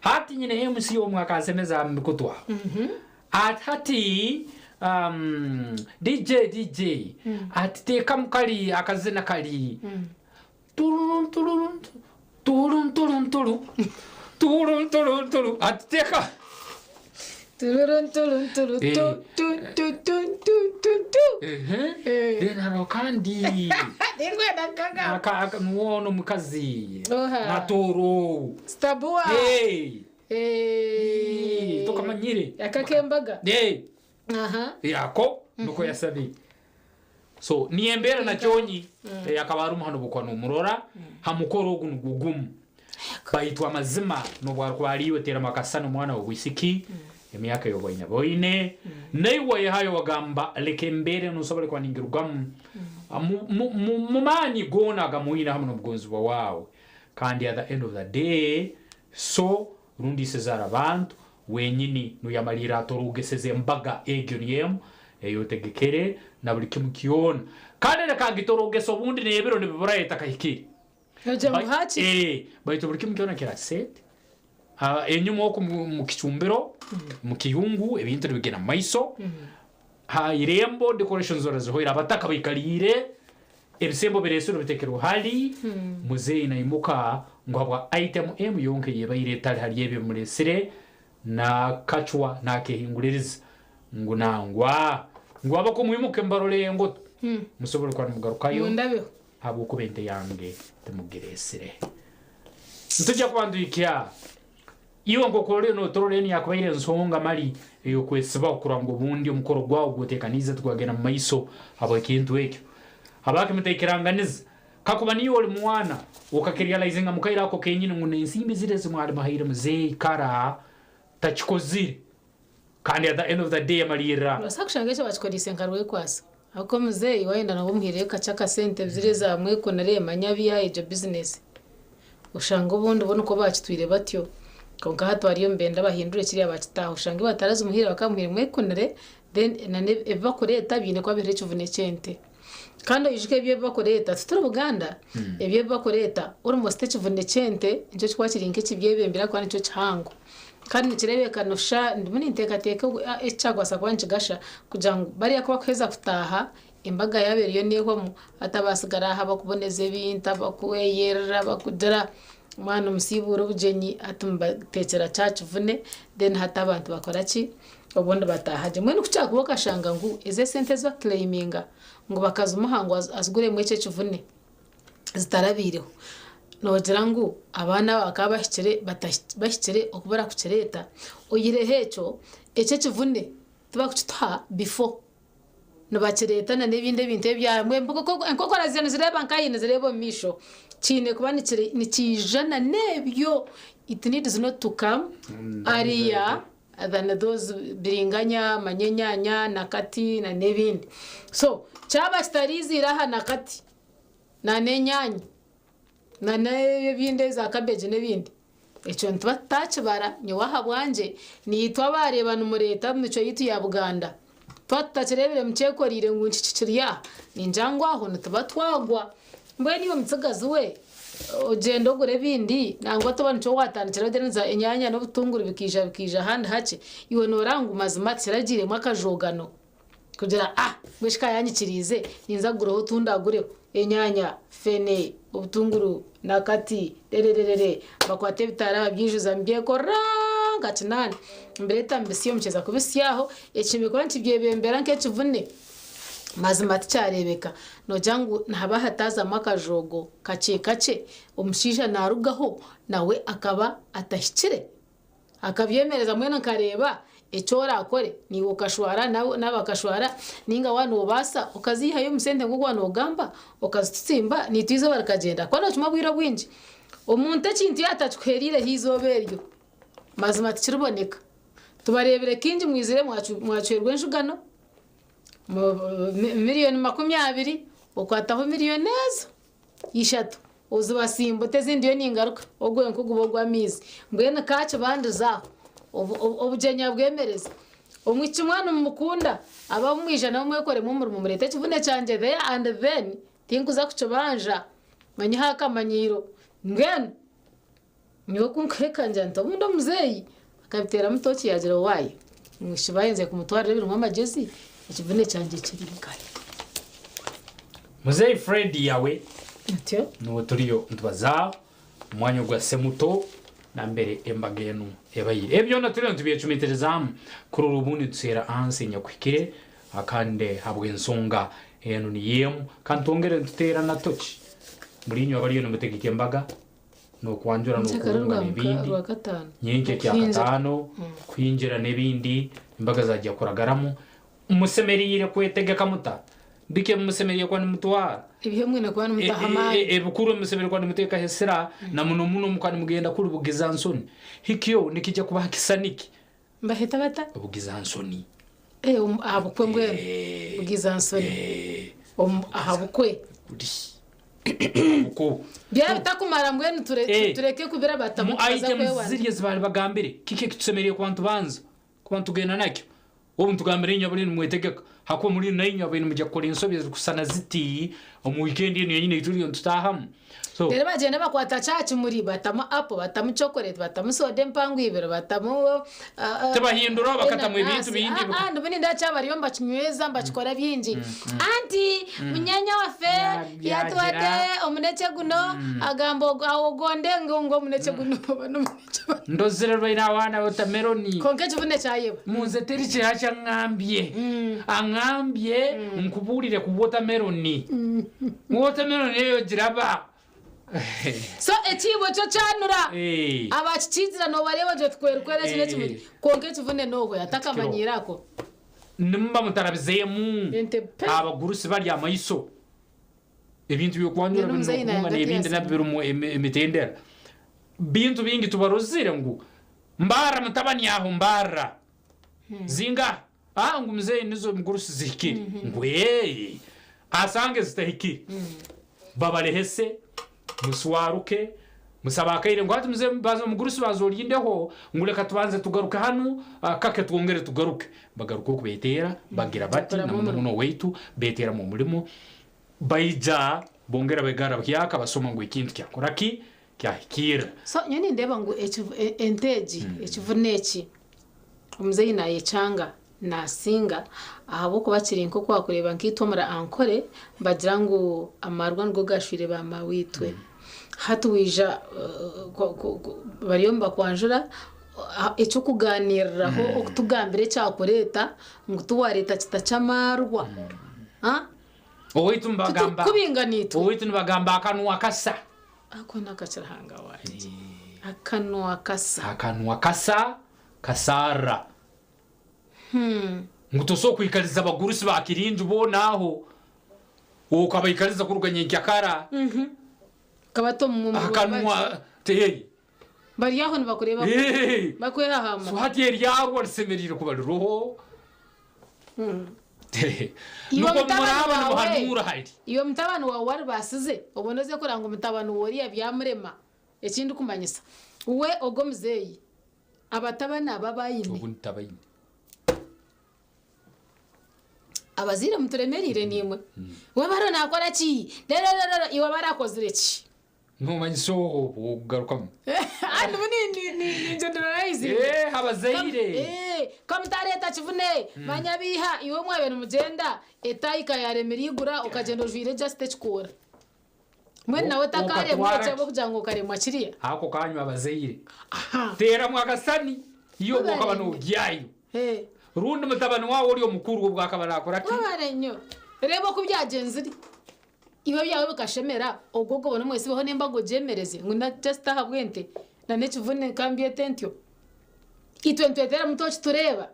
Hati nyine MC omwe akansemeza aha mikutu aho. Ati hati DJ DJ ati teekamu kari akazina kari tururun tururun turun turun turu turun turun turu ati teeka Tururun turun turu tu tu tu tu tu tu tu. Then hariho kandi Ninkwenda kukagamba. aka aka nuwe onu omukazi Oha. Natooro. Stabua. Hey. Eh. Tokamanyire. Aka k'embaga. Hey. Aha. Ako nuko yasabire. So niyo embeera Nakyonyi akaba arimu hanu obwokuba nomurora ha mukoro ogu nigwo gumu. Baitu amazima n'obu arikuba ari iwe teeramu akasisani omwana w'obwisiki emyaka ei obaine oine naiwe wayehayo wagamba leka embeera enu nsobole kuba ningirugamu mu maani goona agamwine hamu n'omugonzibwa waawe kandi at the end of the day so rundi isezaara abantu wenyini noyamaliirra atorogeseze embaga egyo niyo emu ei otegekere na buli kimu kyona kandi leka agitorogese obundi n'ebiro nibiburayo etakahikire. Nogira ngu haakiri. Eh, baitu buli kimu kyona kira set. Ah, enyuma oku mu mu kicumbiro, mu kiyungu ebintu nibigenda mu maiso. Ha irembo decorations zoona zihoire abataka baikaliire, ebisembo bireesirwe biteekirwe hali. Muzeeyi naimuka ngu habwa item emu yonka eyebaire etali hali ebi ebimureesire, nakacwa nakehinguliriza ngu nangwa. Ngu abako mwimuke mubarole engoto, musobole kuba nimugarukayo, Mundabeho. Habwokuba ente yange timugireesire. Nitujja kuba nituhikya iwe nk'oku oriyo nooturora enu yakubaire ensonga mali ey'okwesibaho kurora ngu obundi omukoro gwawe ogw'oteekaniize tigwagenda mu maiso habw'ekintu ekyo. Habwaki mutaikiranganiza? Kakuba niiwe oli mwana, okakirealizinga mu kaire ako kenyini ngu n'ensimbi ziri ezi mwali muhaire muzeeyi kara takikozire kandi at the end of the day yamalirra. Nobaasa kushanga ekyo bakikoreise nka rwekwasa ahabw'okuba omuzeeyi waayenda nabwo omuhaireyo kakye akasente ziriya eza mwekunire manya abiihayo egyo bizinesi oshanga obundi bo nikwo baakitwire batyo kwonka hati bariyo nibenda bahindure kiriya bakite aho oshange batarazimuhaire bakamuhaire mwekunire then nana ebi bakureeta biine kuba biriho ekivune ky'ente. Kandi oijuke ebyo ebi bakureeta, tituri Buganda, ebyo ebi bakureeta almost ekivune ky'ente nikyo kikuba kiri nk'ekibyebembera ahabw'okuba nikyo kihango. Kandi nikireebeka noshusha ndimu ninteekateeka eki kyakubaasa kuba nikigasha kugira ngu bariya ku bakuheeza kutaaha, embaga yaaba eriyo neehwamu, hati abaatsigara aha abakuboneza ebintu, abakweyerera, abakugira, mwana omusiibuure obugyenyi hati mubateekyera kya kivune then hati abantu bakora ki? Obundi bataaha gye. Mbwenu ku kyakuba okashanga ngu ezi esente ezi bakuclaiminga ngu bakazimuha ngu aziguremu eki ekivune zitarabaireho, noogira ngu abaana aba bakaba bahikire bahikire oku barakukireeta, oihireho ekyo, eki ekivune tibakukituha before, nibakireeta na n'ebindi ebintu ebya enkokora ziija nizireeba nkahi nizireeba omu maisho, kiine kuba nikiija na n'ebyo, it needs not to come earlier than those biringanya, manya enyanya, nakati na n'ebindi. So kyaba kitariiziire aha nakati na n'enyanya na n'ebindi za cabbage n'ebindi, ekyo nituba tutakibara. Nyowe ahabwangye niitwe abaareeba nimureeta omu micwe yaitu ya Buganda, twaba tutakireebire mukyekoreire ngu nkiki kiri aha, ningira ngu aho nituba twagwa. Mbwenu iwe mutsigazi we, ogyende ogure ebindi nangwa toba nikyo watandikiraho then za enyanya n'obutunguru bikaija bikaija ahandi hakye, iwe nooraba ngu mazima tikiragiiremu akajoogano kugira ah mbwenu shi ka yanyikiriize ninza kuguraho otundi agureho enyanya, fene, obutunguru, nakati rerererere bakwate ebitaara babyijuza nibyekorera nka kinaana mbireeta mbisya omukyeza kubisyaho ekihimbi kuba nikibyebembera nk'ekivune. Mazima tikyareebeka. Noogira ngu nihaba hataazamu akajoogo kakye kakye, omushaija naarugaho nawe akaba atahikire? Akabyemereza mbwenu nkareeba eki oraakore, naiwe okashwara naabo bakashwara, nainga waaba noobaasa okaziihayo omu sente nk'oku waaba noogamba, okazitutsimba naitwe eizooba rikagyenda. Ahakuba nookimanya obwire obwingi, omuntu ekintu yaaba atakikuheereireho eizooba eryo, mazima tikiriboneka. Tubareebire kaingi mwizire mwacwerwa enjugano. Miriyoni 20 okwataho miriyoni ezo ishatu ozibasimba oti ezindi ndiyo ningaruka ogwo nka guba ogw'amaizi mbwenu kakibandiza aho obugyenyi abwemereza omwishiki mwaba nimumukunda abe abumwija nawe mwekoremu omurimo mureete ekivune kyangye there and then tinkuza kukibanja manyiho akamanyiiro mbwenu Nyowe ku nkuhika ngira nti obundi omuzeeyi akabiteeramu tooki yaagira owaaye omwishiki baayenzire kumutwarira ebirimu amagyezi ekivune kyangye kiri nkahi. Muzeeyi Fred Yawe Atyo. Niwe turiyo nitubazaaho omwanya ogwa Semuto nambere embaga enu ebaire. Ebi byona turiyo nitubyecumiitirizaamu kurora obundi nituseera ansi enyakuhikire kandi habw'ensonga enu niyo emu. Kandi twongere nituteera na toki muri inywe abariyo nimutegeka embaga. N'okwanjura n'okurunga n'ebindi, nyenkya ekyakataano, kuhingira n'ebindi, embaga zaija kuragaramu. Musemeriire kwetegeka muta? Biki ebi musemeriire kuba nimutwara? Ebi mwine kuba nimutaho amaani. Ebikuru ebi musemeriire kuba nimuteekaho esira, na muno muno mukaba nimugenda kuli bugiza nsoni. Hikyo nikija kubaha kisaniki. Nibaheta bata? Obugiza nsoni. Aha bukwe mbwenu. Bugiza nsoni. Aha bukwe. Byaba bitakumara mbwenu tureke kubira batamu Mu items ziri ezi baali bagambire, kiki ekitusemeriire kuba nitubanza kuba nitugenda nakyo? Obu nitugambira inywe abaliyo nimwetegeka, hakuba muli nainywe abaliyo nimwija kukora ensobi ezirikusisana ziti omu wiikendi enu yenyini ei turiyo nitutaahamu. So, Reero bagyenda bakwata kya kimuri batamu apo, batamu chocolate, batamu soda empango ibiri, batamu Tibahinduraho bakatamu ebintu enanasi. bingi Aa, ndimu nindeeba kya bariyo nibakinyweza nibakikora bingi. Anti munyaanya waffe yatuhade Yagira. omunekye guno agamba ogonde ngu ngu omunekye guno oba n'omunekye. Ndozire rwaine awaana watermelon. Kwonka ekivune kyayeba. Munze teri kihakye. Akyangambye angambye nkubuurire ku watermelon. Watermelon eyo giraba. So ekiibo kyo kyanura. Eh. Abakikiizira noobareeba gye tukwerukwera eki n'ekimuri. Eh. Kwonka ekivune n'ohwe atakamanyiire ako. Nimuba mutarabizeemu abagurusi bari amaiso ebintu byokwanjura Mbwenu omuzeeyi bino naayanga n'ebindi tiyasiima. nabyo birimu emitendera bintu bingi tubarozire ngu mbarra mutabani aho mbarra zinga ah ngu muzeeyi nizo mugurusi zihikire ngu ee asange zitahikire babarehese muswaruke musaba akaire ngu hati muze baza omugurusi baza orindeho ngu reka tubanze tugaruke hanu kake twongere tugaruke bagaruka okubeteera bagira bati Bakoramu na muno muno weitu beteeramu omurimo baija bongera begara byaka basoma ngu ekintu kyakora ki kyahikira. So nyowe nindeeba ngu ente egi ekivune eki omuzeeyi naayekyanga naasinga ahabw'okuba kiri nk'oku waakureeba nkaitwe omuri Ankole nibagira ngu amarwa nigo gashwire ba maaweitwe. Hati waija bariyo nibakwanjura eky'okugaaniiriraho okutugambira ekyakureeta ngu tiwareeta kita ky'amaarwa. Ah? Owaitu nibagamba Tutukubinga niitwe. Owaitu nibagamba akanwa kasa. Ako nakakirahanga wangye. Akanwa kasa. Akanwa kasa kasarra. Ngu tosobola kwikaliza abagurusi ba kirinju boona aho okabaikaliza kuruga nyenkyakara. Kabata omu akanwa teyi. Bari aho nibakureeba. Eh. Bakwehahama. So hati eryarwa risemeriire kuba riroho. Iwe Nukwo mutabani muraba wawe. nimuhanura hari. Iwe mutabani wawe waribasize obone oze kuranga omutabani woriya byamurema ekindi kumanyisa we ogwo muzeeyi abatabani aba bayine obundi tabayine. Abazaire muturemerire nimwe we baro nakora ki rero iwe barakozire ki? Nomanyisa owo okugarukamu. Andi ni generalize. Eh, abazaire. Kamutareta kivune manyabiha iwe mwabe nimugyenda etayika yaremera igura okagenda ojwire just ekikoora mbwenu nawe takaremwa Okatwara kyaba okugira ngu okaremwa kiriya. Ako kanywa abazaire teramu akasani iyo Wabare obwokaba nnyo. nogyayo rundi mutabani wawe ori omukuru obwakaba nakora ki. Wabare nnyo reeba oku byagenzire iwe byawe bikashemera ogwo ogobona omwesibeho n'embaga ogyemereze ngu na just ahabw'ente na n'ekivune kambyete ntyo itwe nitwetera muto kitureeba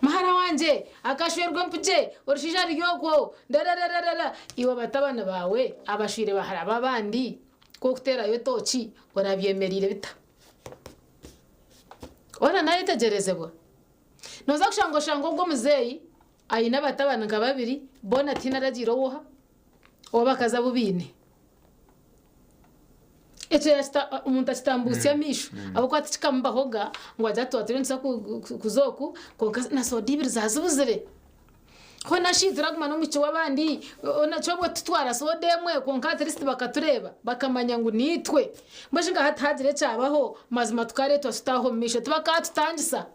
muhara wangye akashwerwa empugye orushaija ruri okwo ndarararara iwe batabani bawe abashwire bahara b'abandi k'okuterayo toki orabyemereire bita ora nayetegyerezebwa noza kushanga oshanga ogwo omuzeeyi aine abatabani nka babiri boona tihaine aragiire owoha oba bakazi abu baine ekyo omuntu akitambusya amaisho ahabw'okuba tikikamubahoga ngu agire ati waturiyo nituza kuza oku kwonka na soda ibiri zazibuzire hoona shi turaguma n'omwishiki w'abandi kyobwe tutwara soda emwe kwonka at least bakatureeba bakamanya ngu niitwe mbwenu shi nka hati hagira ekyabaho mazima tukareetwa tutaaha omu maisho tibakatutangisa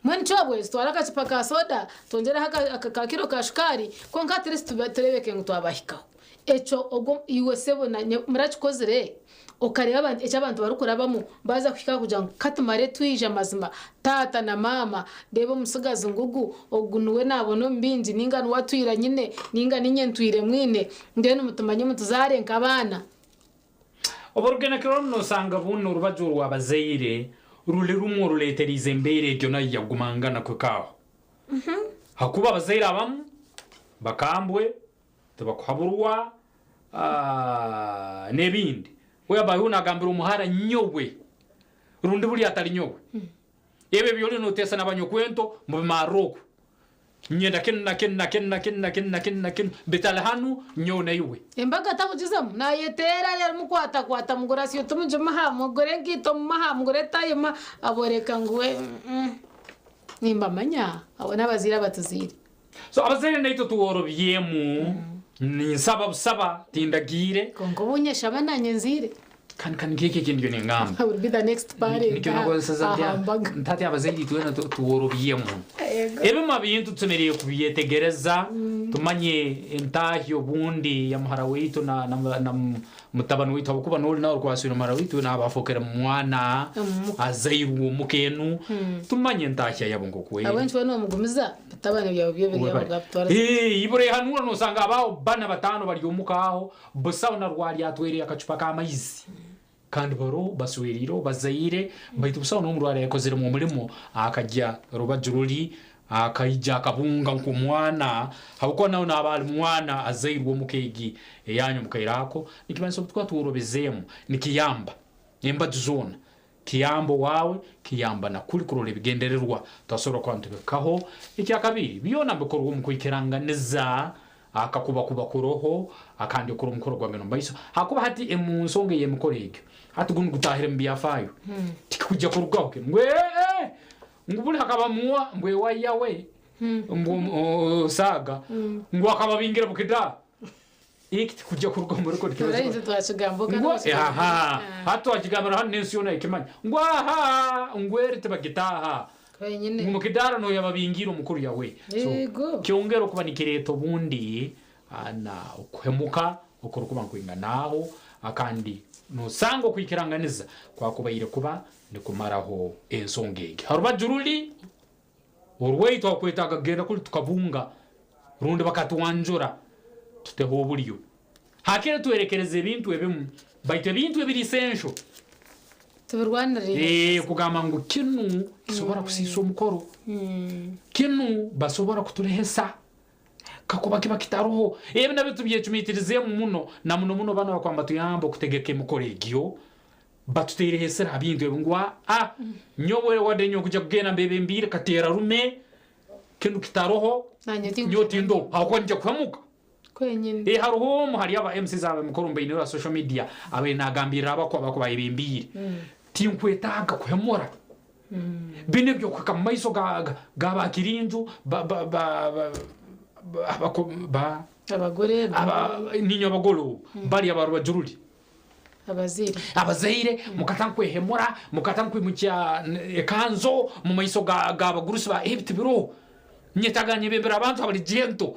mbwenu kyobwe tutware akacupa ka soda twongyereho ka kiro ka shukaari kwonka at least tureebeke ngu twabahikaho ekyo ogwo iwe sebo na murakikozire okareeba eki abantu barikurabamu baza kuhika kugira ngu katumare twija mazima taata na maama reeba omusigazi ngugu ogu niwe naabona omu bingi ninga niwe atwira nyine ninga ninye ntwire mwine mbwenu mutumanye mutuzaare nk'abaana. Oburugenekero nosanga buno orubaju orwabazaire ruri rumwe orureeteriize embeera egyo nayo yagumangana kwekaaho hakuba abazaire abamu bakambwe tibakuhaburwa n'ebindi we abaho nagambira omuhara nyowe rundi buri atari nyowe ebyo byori notesa n'abanyokwento mubimarra okwo nyenda kinu na kinu na kinu na kinu na kinu na kinu na kinu bitali hanu nyowe naiwe. Embaga takugizamu nayeteera rero mukwatakwata mugura siyo tumugimuha mugure enkaito mumuha mugure etayi mumuha aboreka ngu we nimbamanya abo n'abazaire abatuzaire. So abazaire naitwe tuworobyemu ninsaba busaba tindagiire. Konka obunyeshaba nanye nziire. Kandi kandi nk'eki ekindi kyo ningamba. I will be the next parent. Nikyo nakozesa Aha, mbaga. ntati abazaire itwena tuworobyemu. Ebimwe bintu tusemereire kubyetegereza tumanye entahi obundi ya muhara waitu na, na, na mutabani waitu habwokuba noli nawe orikwaswire muhara waitu naaba afookere mwana azairwe omuka enu. Tumanye entahya yabo nkokweri. Ahabw'enki we nomugumiza bitabani byawe byo biri aho bwabitwara? Ibura ehanura nosanga abaho bana batano bari omuka aho busaho na rwari atwere akacupa k'amaizi kandi baro basweriire bazaire baitu busaho n'omurwari yakozeremu omurimo akajya rubaju ruri akaija akabunga nk'omwana habwokuba nawe naaba ali mwana azairwe omuka egi eyanyu mukaire ako nikimanyisa obu tukuba tworobezeemu nikiyamba embaju zoona, kiyamba owaawe, kiyamba nakuri kurora ebigendererwa twasobora kuba nitubikaho. Ekyakabiri, byona bikorwa omu kwikiranganiza akakuba kuba kuroho akandi okora omukoro gwagenda omu maiso hakuba hati emu nsonga ey'emikoro egyo hati gunu gutahire mu byafaayo, tikikujja kurugaho kinu ngu ee ngu buli hakaba muwa ngu ewayawe ngu osaaga ngu akaba bingira bukida eki tikujja kuruga omu record. Turaheza twakigamba. Ngu aha hati twakigambira hanu n'ensi yoona ekimanya ngu aha ngu eri tibagitaaha Wenyine. Ngu mukidara noyo yababingiire omukuru yawe. So kyongera okuba nikireeta obundi na okuhemuka okurukuba nkwingana aho kandi nosanga okwikiranganiza kwakubaire kuba nikumaraho ensonga egi. Harubaju ruri orwaitu akwetaaga kugenda kuri tukabunga rundi bakatwanjura tuteho oburyo hakire twerekereza ebintu ebimu baitu ebintu ebiri essential Tubirwanirire. Kugamba ngu kinu kisobora kusiisa omukoro, kinu basobora kuturehesa kakuba kiba kitaroho. Ebi nabyo tubyecumiitirizeemu muno na muno muno banu abakuba nibatuyamba okutegeka emikoro egyo batuteerehesera ha bintu ebi ngu aa nyowe wadde nyowe kujya kugenda mbebembiire kateera rume kinu kitaroho nyowe tindoho habwokuba nija kuhemuka. Kwenyine. Haroho omu hari aba MCs aba emikoro mbaine aha social media abaire nagambirira abakwe abakuba bayebembiire, tinkwetaaga kuhemura binu ebyokuhika mu maiso ga bakirinju ba, ba, ba, ba, ba, abako, ba Abagore. Aba, ninywe abagore obu bari abarubaju ruri Abazaire. Abazaire mukata nkwehemura mukata nkwimukya ekanzo mu maiso ga gabagurusi ba ebi tibiroho. Nyetaaga nyebembere abantu abari gentle,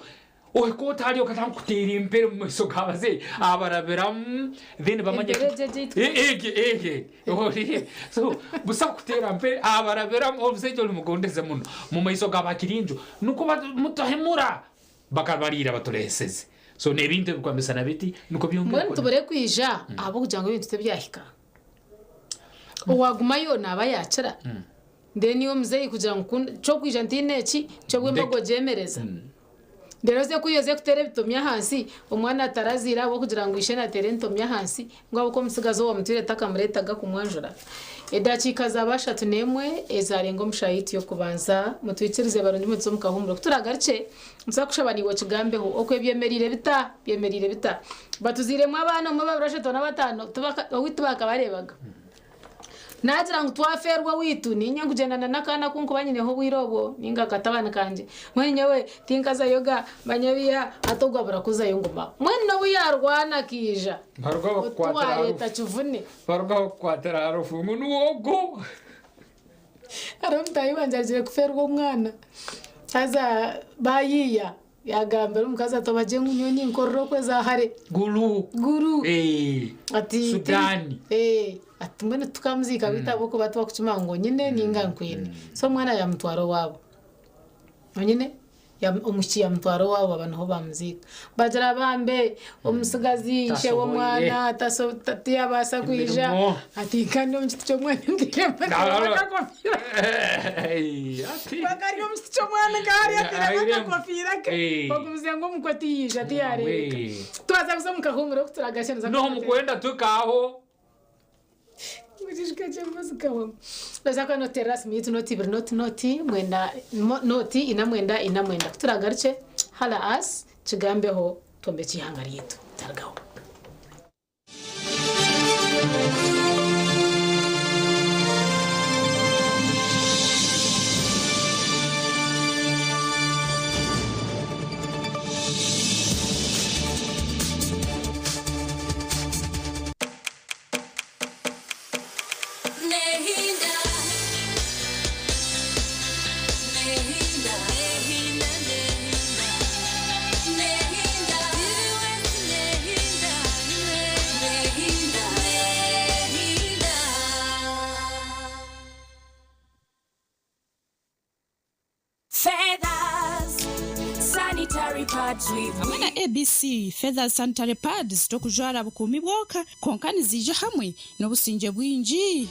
ohika ota hariya okata nkuteera empere omu maiso g'abazaire abarabiramu then bamanye Empere egyo egyo Egyo egyo ori so busa kuteera mpere abarabiramu omusaija ori mugondeze muno mu maiso ga bakirinju nukwo mutahemura bakabariira batureeseze. So n'ebintu ebikwambisana biti nukwo byongera Mbwenu tubure kwija ahabw'okugira ngu ebintu tibyahika. Owagumayo naaba yaakira. Then iwe omuzeeyi kugira ngu ky'okwija ntiine eki, ky'obwembogo ogyemereza. Reero oze kwiha oze kuteera ebitomi ahansi, omwana ataraziire ahabw'okugira ngu ishe naateera entomi ahansi, ngu ahabw'okuba omutsigazi ou wamutwire takamureetaga kumwanjura. Edakiika zaaba 31 ezaarenga omu shaaha yaitu y'okubanza, mutwikirize barungi mwe tuze omu kahuumuro. Ku turaagarukye, nituza kukushaba naiwe okigambeho. Okwe byemereire bita? Byemereire bita? Batuzairemu abaana omwe, babiri, bashatu, bana, bataano, tibaka, owaitu tibakabareebaga. Naagira ngu twafeerwa owaitu, niinye nkugyenda n'akaana aku nkuba nyineho obwire obwo, nainga akatabani kangye. Mbwenu nyowe tinkazayoga, manya biiha, hati ogwo abura kuzayo ngumaho. Mbwenu n'obu yaarwana akaija, Baruga bakukwatira aha otiwareeta rufu. kivune. Baruga bakukwatira aha rufu ngu niwe ogu. Hariho omutaahi wangye agiire kufeerwa omwana, haza baayiiya. Yagambira omukazi ati obagye ngu nyowe ninkorera okwezi hare. Gulu. Gulu. Eh. Ati Sudani. Eh, ati mbwenu tukamuziika beitu ahabw'okuba tibakukimanya ngu onyine ninga nkwine. So omwana yamutwara owaabo. Onyine omwishiki yamutwara owaabo baba niho bamuziika. Bagira bambe omutsigazi ishe w'omwana tiyabaasa kwija Emirimo. ati nka ndi omu kiti ky'omwana nteiremu akakofiira. Mpaka ari omu kiti ky'omwana nka hariya ateiremu akakofiira ke bagumize ngu omukwe tiyaija tiyareebeka. Twaza kuza omu kahuumuro ku turagaruka. Noho mukwenda tukaho. Noza kuba noteerera simu yaitu 0 20 0 9 0 4 9 9. Ku turagarukye, hala as kigambeho twombekye ihanga ryaitu. Tarugaho. Nehinda. Nehinda. Sanitary pads with Hamwe na ABC Feathers Sanitary Pads tokujwara bukuumi bwonka kwonka niziija hamwe n'obusingye bwingi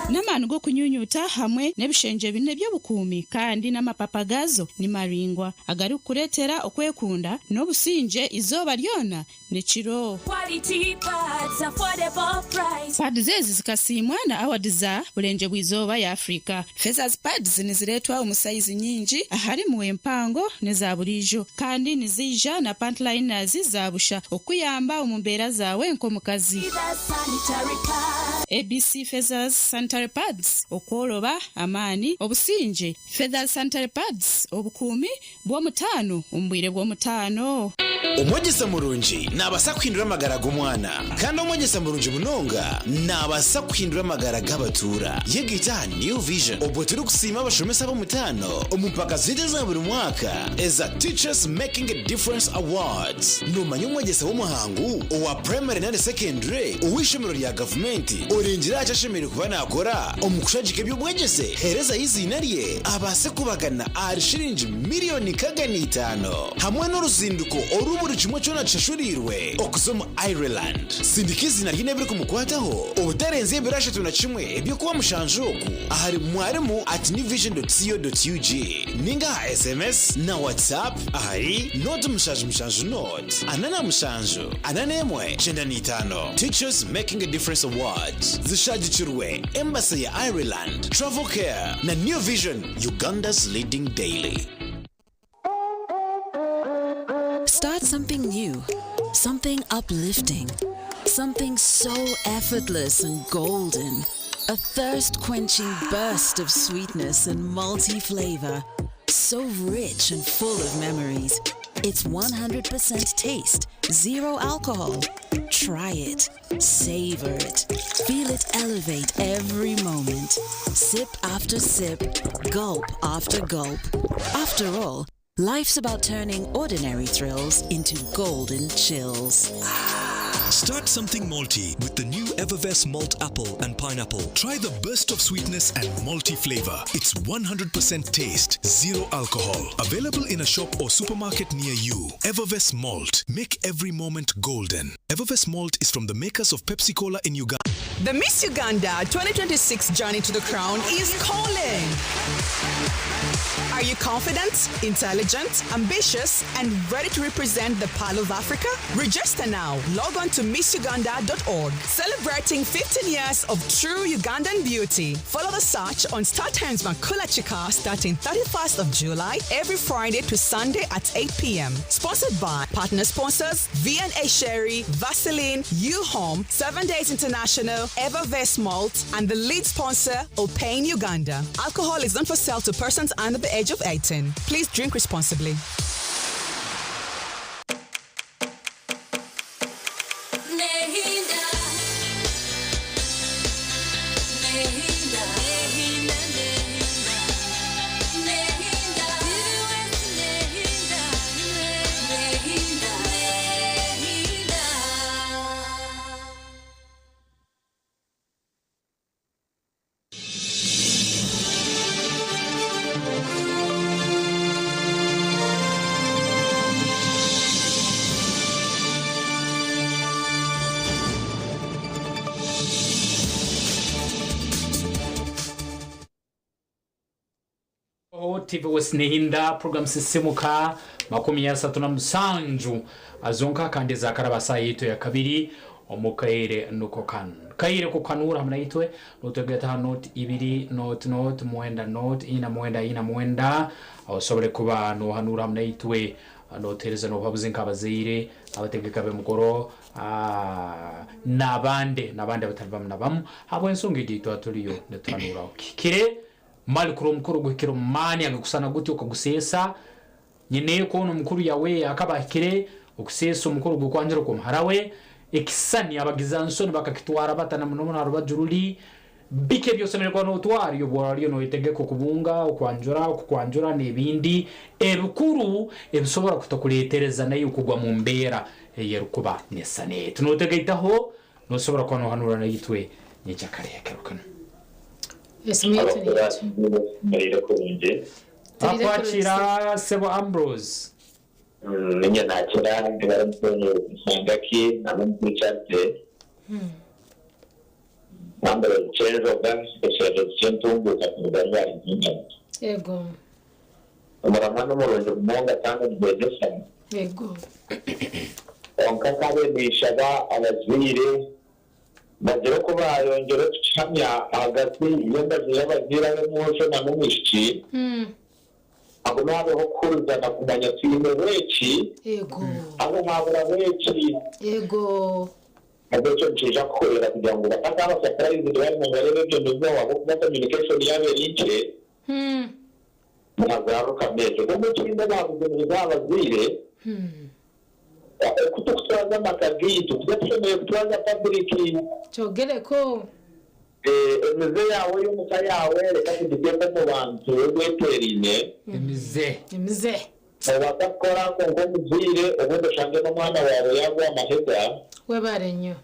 n'amaani g'okunyunyuta hamwe n'ebishengye bina eby'obukuumi kandi n'amapapa gaazo ni maraingwa agarikukureetera okwekunda n'obusingye eizooba ryona n'ekiro. Quality pads, affordable price. Pads ezi zikasiimwa na awadi za Burengye bw'Eizooba ya Afrika. Feathers Pads nizireetwa omu sayizi nyingi aharimu empango n'eza buriijo kandi niziija na pant liners za busha okukuyamba omu mbeera zaawe nk'omukazi. Feathers Sanitary Pads. ABC Feathers Sanitary Pads, Okworoba, amaani, obusingye. Feathers Sanitary Pads, Obukuumi bw'omutaano omu bwire bw'omutaano. Omwegyesa murungi naabaasa kuhindura amagara g'omwana, kandi omwegyesa murungi munonga naabaasa kuhindura amagara g'abatuura. Yegaita aha New Vision obwo turikusiima abashomesa b'omutaano omu mpaka zaitu eza buri mwaka eza Teachers Making a Difference Awards. Noomanya omwegyesa w'omuhangu owa purayimare nari sekendure ow'eishomero rya gavumenti orengire aha ki ashemereire kuba naakora omu kushagika eby'obwegyese? Heerezayo eiziina rye abaase kubagana ahari shiringi miriyoni 65 hamwe n'oruzinduko oru buri kimwe kyona kishashuriirwe okuza omu Ireland. Sindika eiziina rye n'ebirikumukwataho obutarenza ebiro 31 eby'okuba mushanju oku ahari mwarimu at newvision dot co dot ug ninga aha sms na WhatsApp ahari 0 7 7 0 47 41 95. Teachers Making a Difference Awards zishagikirwe Embassy ya Ireland, Travel Care na New Vision, Uganda's leading daily. Start something new, something uplifting, something so effortless and golden. A thirst quenching burst of sweetness and multi flavor. So rich and full of memories. It's 100% taste, zero alcohol. Try it, savor it, feel it elevate every moment. Sip after sip, gulp after gulp. After all, life's about turning ordinary thrills into golden chills. Start something malty with the new Evervess Malt Apple and Pineapple. Try the burst of sweetness and malty flavor. It's 100% taste, zero alcohol. Available in a shop or supermarket near you. Evervess Malt. Make every moment golden. Evervess Malt is from the makers of Pepsi Cola in Uganda. The Miss Uganda 2026 Journey to the Crown is calling. Are you confident, intelligent, ambitious, and ready to represent the Pearl of Africa? Register now. Log on to missuganda.org. Celebrating 15 years of true Ugandan beauty. Follow the search on Star Times Makula Chika starting 31st of July every Friday to Sunday at 8 p.m. Sponsored by partner sponsors V&A Sherry, Vaseline, U-Home, 7 Days International, Evervest Malt, and the lead sponsor, Opane Uganda. Alcohol is not for sale to persons under the age of 18. Please drink responsibly. Nehinda. Nehinda. Nehinda. Nehinda. Nehinda. Nehinda. Nehinda. TV West Nehinda program sisimuka 37 azonka kandi zakaraba saa yitu ya kabiri omukaire nuko kan kaire kukanura hamwe naitwe nutwegeta 0 2 0 0 9 0 4 9 9 osobole kuba nohanura hamwe naitwe notereza nobuhabuzi nk'abazaire abategeka b'emikoro n'abandi n'abandi abatari bamu na bamu habw'ensonga egi itwa turiyo nituhanuraho kikire mali kuri omukoro guhikire omu maani agakusana guti okaguseesa nyine koona omukuru yawe akaba ahikire okuseesa omukoro gw'okwanjura kw'omuhara we ekisani abagiza nsoni bakakitwara batana muno muno aha ruri bike byose kuba notwara iyo bwariyo noyetegeka okubunga okwanjura okukwanjura n'ebindi ebikuru ebisobora kutakuletereza nayo kugwa mu mbeera eyerukuba nesanete notegaitaho nosobora kuba nohanura naitwe nyekyakarekero kano. Esimu yaitu niyo. Marire kurungi. Akwakira sebo Ambrose. Ninye nakira ndibaramusangaki namwe Charite. Nambere kyenjoga ekyererezi ky'entunguka kuruga rwari ntungamo. Yego. Omuramwa n'omurungi munonga kandi nigwegyesa. Yego. Konka nkabemishaga abazaire bagire oku bayongyera okukihamya ahagati y'embazo y'abazaire ab'omwojo na n'omwishiki hagume habeho okuhurizana kumanya twine bweki Yego. aho habura bweki. Yego. Nabwo ekyo nikiija kuhwera kugira ngu batakaba surprised barimo bareba ebyo nibyo ahabw'okuba communication yaabo eri nkye nagarukamu ekyo. Kwonka ekindi ababuze abazaire oku tukutwaza amaka gaitu tuba tushemereire kutwaza public. Kyogereko. Emize yaawe y'omuka yaawe reka tugiteeke omu bantu ogweteeraine. Emize. Emize. Noobaasa kukora kwonka omuzaire obundi oshange n'omwana waawe yaagwa aha mahega. Webare nnyo.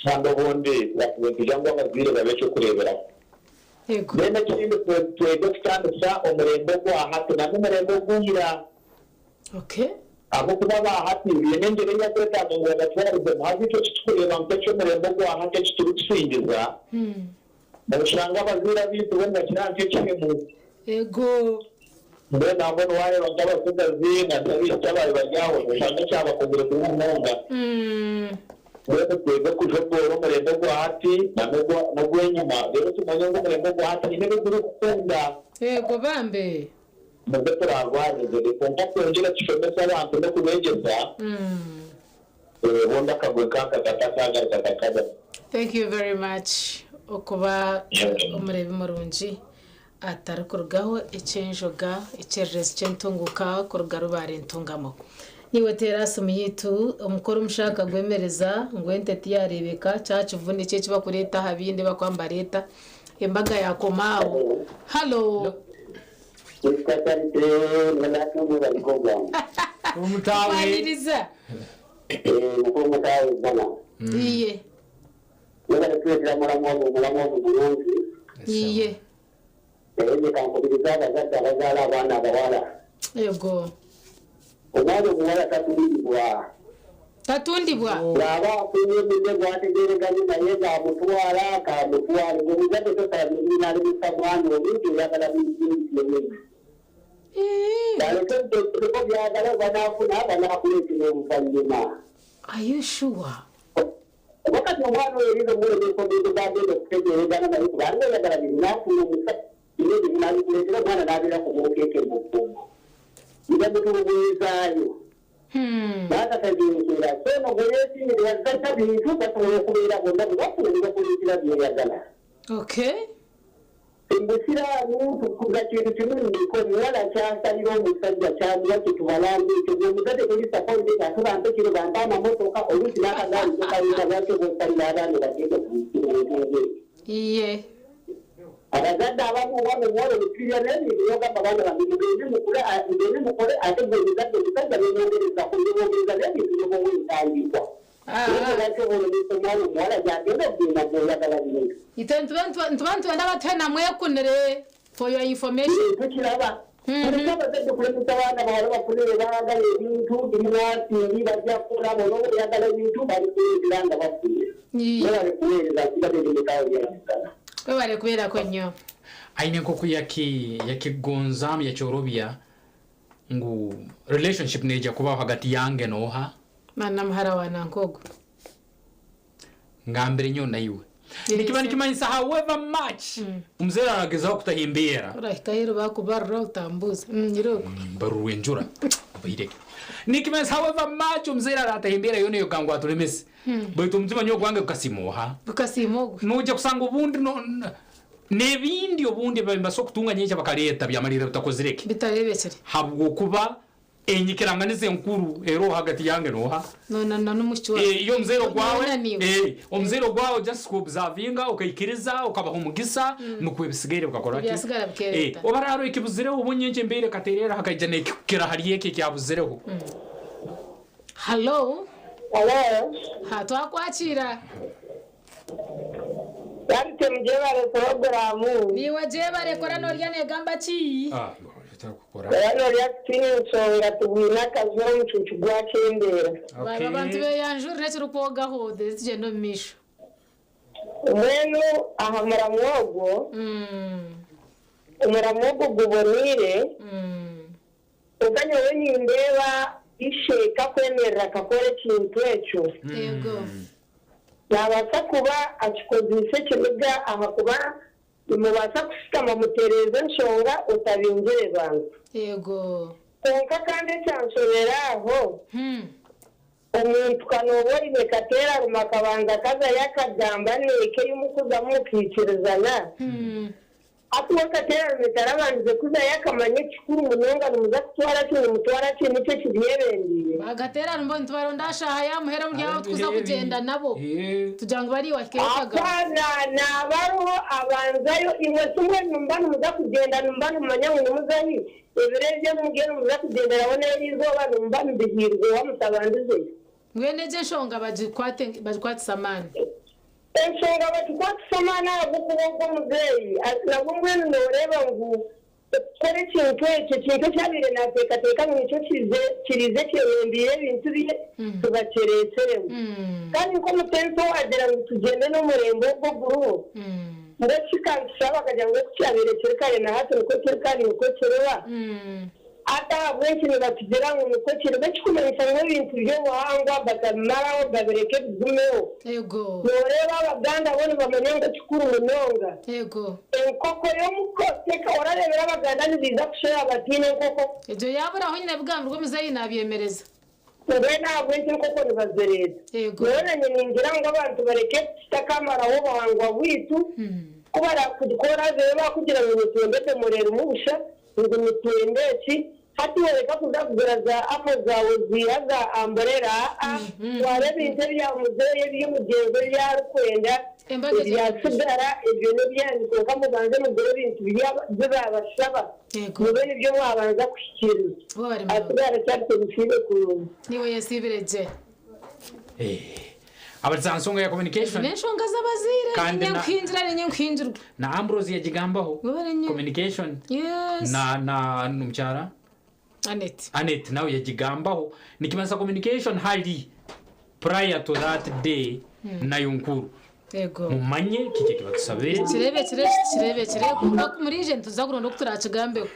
Kandi obundi nitugira ngu abazaire babe eky'okureeberaho. Yego. Then ekindi twege kutandisa omurembe ogwa hati n'omurembe ogwa ira. Okay. Ahabw'okuba aba hati baine engyero ei barikwetaaga ngu babatwarizemu. Haza itwe eki turikureeba nk'eky'omurembe ogwa hati eki turikusingiza, noshanga abazaire abaitu bo nibakira nk'ekihemu. Ego. Mbwenu nambwenu waareeba nk'abatsigazi na n'abaishiki abaabaire bari aho, noshanga ekyabakozire kubi munonga. Mbwenu twege kujogoora omurembe ogwa hati n'ogw'enyima reero tumanye ngu omurembe ogwa hati haine ebi gurikukunda. Ego bambe. Nibwo turaarwanirire. Kwonka twongyere tushomese abantu n'okubeegyesa, obundi akagwe nk'aka katakaagaruka kakabaho. Thank you very much okuba omureebi murungi atarikurugaho eky'enjoga ekyererezi ky'entunguka kuruga Rubare Ntungamo. Niiwe teera simu yaitu omukoro omushaka gwemereza ngu ente tiyareebeka kyakivuna eki ekibakureeta aha bindi bakuba nibareeta embaga yakoma aho. Hallo. Kwaniriza. Iye. Iye. Kankubiriza abazadde abazaala abaana abawala. Yego. Omwana omuwala tatundibwa. Tatundibwa. Bw'aba afunye munne gw'ategeereganye naye ng'amutwala kamutwale. Gwe muzadde tosala bintu n'alemesa mwana omuntu oyagala bintu bingi. Baleke ebyo byagala banaafuna banaakuleetera oluvannyuma. Are you sure? Kuba kati omwana oyo oyinza omuweereza ebintu by'agenda okutegeeregana naye kubanga oyagala bintu n'afuna omusa bino ebintu n'abikuleetera omwana n'abeera ku bunkenke mu bufumbo. Nja mutulugunyizaayo. N'atatagenzeera. So ono gwe yeesiimire yazza bintu basobola okubeera bonna bwe bafuna ne bakuleetera by'oyagala. Okay. Mbusiraamu tukuza kintu kimu ndiko omuwala kyasalira omusajja kyamuwa kye tubalanga ekyo gwe omuzadde toli sapoti ate bampe kino bampe amamotoka oluusi n'akagaali tokalina lwaki oba osalira abaana obateeke ku ntungo. Iye. Abazadde abamu omwana omuwala omutirira n'ebintu n'ogamba baana bange mugende mukule mugende mukole ate gwe omuzadde omusajja n'omwongereza ku n'omwongereza n'ebintu n'obawa entandikwa. Naye lwaki oba olemesa omwana omuwala gy'agenda okugenda gw'oyagala bintu. Itwe nituba nitwenda batuhe na mwekunire for your information. Tukiraba. Tuleke abazadde kulemesa baana bawala bafune bye baagala ebintu timwasingi bajja kukola bona oba oyagala ebintu balikuleetera nga bafunye. Mwebale kuweereza nsigadde ndi mutaawe byamisana. Webale kubeerako nnyo. Aine nk'oku yakigonzamu yakyorobya ngu relationship neija kubaho hagati yange n'oha Na muhara wa Nankogo. Ngambire nyo naiwe. Nikiba nikimanyisa however much omuzaire aragezaho kutahimbeera. Orahika aheeru bakubarura otambuza. Nyiroko. Mbarurwa enjura obaireke. Nikimanyisa however much omuzaire aratahimbeera yoona eyo ngu atulemese. Baitu omutima nyowe gwange gukasiima oha. Gukasiima ogwe. Noija kusanga obundi n'ebindi obundi nibabaasa kutunga nyenkya bakareeta byamarira bitakozire ki. Bitareebekire. Habwokuba enyikiranganiza enkuru eriho hagati yange n'oha. No na na n'omushiki waawe. Iyo omuzaire ogwawe, Noona niiwe. omuzaire ogwawe just ku-observinga okaikiriza okabaha omugisa nikwo ebisigaire bikakora ki? Ebyasigara bikereeta. Oba hariho ekibuzireho obu nyenkya embeera ekatereera hakaija n'ekikukira ahari eki ekyabuzireho. Hallo. Hello. Ha twakwakiira. Charity mugyebare puroguraamu. Niiwe gyebare kora norya negamba ki? Kora norya tutiine nshonga tubwine akajura omucuucu gwakyendeera. Baaba abantu beyanjurire ekirikwogaho then tugyende omu maisho. Mbwenu aha muramwa ogwo, omuramwa ogwo guboneire, kwonka nyowe nindeeba ishe kakwemerera akakora ekintu ekyo. Naabaasa kuba akikozeise ekiniga ahakuba nimubaasa kushutama mutereeze enshonga otabingire bantu. Kwonka kandi ekyanshobera aho, omuntu ka nooba oine kateeraruma akabanza kazayo akagamba n'eka ei murikuzamu mukaikirizana. Hati we kateerarume tarabandize kuzayo akamanya ekikuru munonga nimuza kutwara ki nimutwara ki nikyo ekibyebembeire. Ba kateerarume bo nitubaronda aha shaaha ya muheru omuri abo abu tukuza kugyenda nabo tugira ngu bariyo wahikayo okagamba. Hapana naaba ariho abanzayo imwe si mbwenu nimuba nimuza kugyenda nimuba nimumanya ngu nimuza hi ebiro ebyo ebi nimuza kugyenderaho n'eri izooba nimuba mubihairwe wa mutabandizeyo. Mbwenu egyo enshonga bagikwatise amaani. Enshonga bagikwatise amaani ahabw'okuba ogwo omuzeeyi nabwo mbwenu nooreeba ngu okukora ekintu ekyo, ekintu eki abaire naateekateeka ngu nikyo kiriize kyebembeire ebintu bye, tibakyereetseremu. Kandi nk'omutensi owaagira ngu tugyende n'omurembe ogwo oguriho, mbwenu kikampisa bakagira ngu oku kyabaire kiri kare na hati nikwo kiri kandi nikwo kiriba. Hati ahabw'enki nibatugira ngu nikwo kiri? Ekikumanyisa ngu ebintu by'obuhangwa batabimaraho babireke bigumeho. Nooreeba Abaganda bo nibamanya ngu ekikuru munonga enkoko y'omuko teka orareebire Abaganda nibaija kushwera bataine enkoko. Egyo yaaburaho nyine ebigambirwe omuzeeyi naabyemereza. Mbwenu ahabw'enki enkoko nibazireeta? Nyowe nanye ningira ngu abantu bareke kutakamaraho obuhangwa bwaitu. Ku barakugira bakugira ngu nitwenda edomora erimu busha, ngu nitwenda eki, hati iwe reka kuza kugura za apo zaawe ziiha za amburera, aa, twara ebintu ebya muzeeyi eby'omugyenzi ebi arikwenda, ebyatsigara ebyo n'ebyanyu kwonka mubanze mugure ebintu bi baabashaba. Mube nibyo mwabanza kuhikiiriza. Asigara Charity musiibe kurungi. Niiwe oyesiibire gye. Abariza aha nsonga ya communication. N'enshonga z'abazaire, Kandi niinye na- nkuhingira, niinye nkuhingirwa. Na Ambrose yagigambaho. Communication. Yes. Na na n'omukyara Annette. Annette nawe yagigambaho. Nikimanyisa communication hari prior to that day nayo nkuru. Yego. Mumanye kiki ekibatusabire. Kireebekire kireebekire kwonka ku muriije nituza kuronda oku turaakigambeho.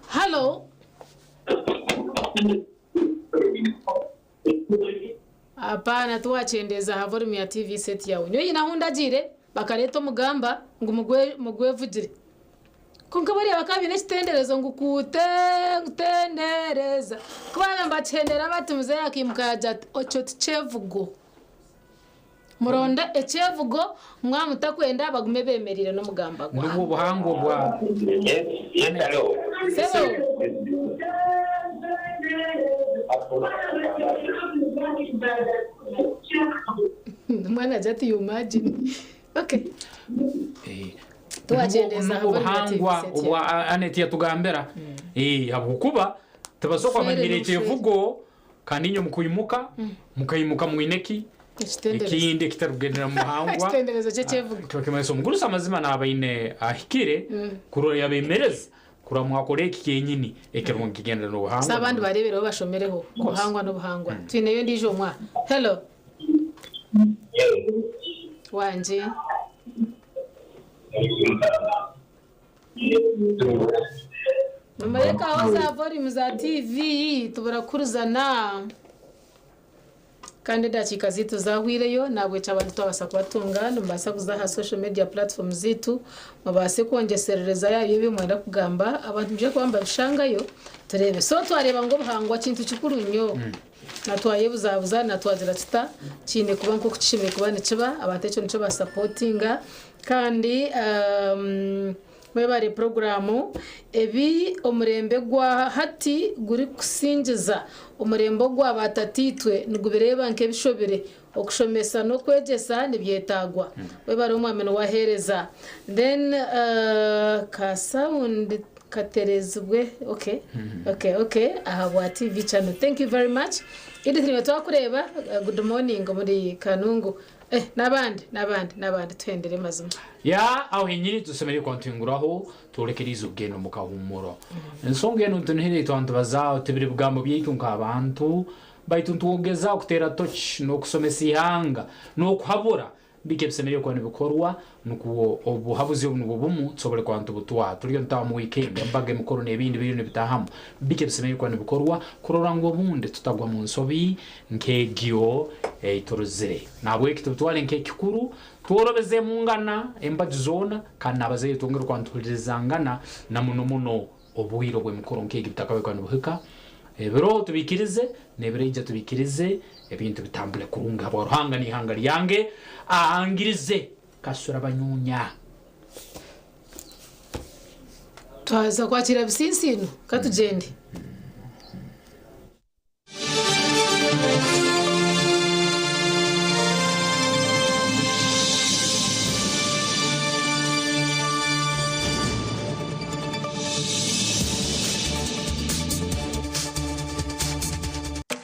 Hallo. Apaana tiwakyendeeza aha volume ya TV set yaawe. Nyowe haine ahu ndagiire bakareeta omugamba ngu mugwevugire. Kwonka bariya bakaba baine ekitenderezo ngu kuute kutendereza. Ku baabaire nibakihendera bati muzeeyi akaimuka yaagira ati ekyo tikyevugo. Muronde ekyevugo mwaba mutakwenda bagume bemereire n'omugamba gwabo. Nibwo buhango bwa Sebo. Omwana agira ati you imagine. Okay. Twagyendeza Nubwo buhangwa obwa Annet yatugambira. Habwokuba tibasobola Obushwere kwamanyira n'obushwere. ekyevugo Kandi inywe mukaimuka, mukaimuka mwine ki? Ekitenderezo. Ekindi ekitarikugendera mu buhangwa. Ekitenderezo ky'ekyevugo. Kiba kimanyisa omugurusi amazima naaba aine ahikire kurora yabemereza kurora mwakora eki kyenyini ekirimu nikigendera So n'obuhangwa. abandi bareebereho bashomereho. Obuhangwa n'obuhangwa. Twineyo ondiijo omwe aha. Hello. Wangi. Nimureke aho za volume za TV tubura kuhurizana kandi edakiika zaitu zahwireyo nahabwekyo abantu twabasa kubatunga nimubaasa kuza aha social media platform zaitu mubaase kwongyesererezayo aha ebi mwenda kugamba abantu nibaija kuba nibabishangayo tureebe. So twareeba ngu obuhangwa kintu kikuru nnyo na twayebuzabuza na twagira tuta kiine kuba nk'oku kishemereire kuba nikiba abantu ekyo nikyo basapotinga kandi Mwebare puroguraamu. Ebi omurembe gwa hati gurikusingiza, omurembe ogwa baatataitwe nigubireeba nk'ebishobire. Okushomesa n'okwegyesa nibyetaagwa. Webare omwami niwaheereza. Then ka sound katerezibwe okay okay okay ahabwa TV channel. Thank you very much. Edith niiwe twakureeba. Good morning omuri Kanungu. Eh, n'abandi n'abandi n'abandi tuhendere mazima. Ya aho henyini tusemereire kuba nituhinguraho tworekerize okugenda omu kahuumuro. Ensonga enu nitunuhire itwe nitubazaaho tibiri bigambo byaitu nk'abantu baitu nitwogezaho kuteera toki n'okusomesa ihanga n'okuhabura biki ebisemeriire kuba nibikorwa nukwo obuhabuzi obu nubwo bumu tusobole kuba nitubutwara. Turiyo nitutaha omu wiikendi, embaga, emikoro n'ebindi biriyo nibitahamu. Biki ebisemeriire kuba nibikorwa kurora ngu obundi tutagwa mu nsobi nk'egyo ei turozire? Nahabweki tubitwale nk'ekikuru, tworobezemungana embaju zoona kandi n'abazaire twongere kuba nituhulirizangana na muno muno obwire obw'emikoro nk'egi butakabaire kuba nibuhika. Ebiro tubiikirize n'ebiraija tubiikirize ebintu bitambule kurungi habwa Ruhanga n'ihanga lyange ahangirize kasura banyunya. Twaza kwakira bisinsiino, ka tugyende.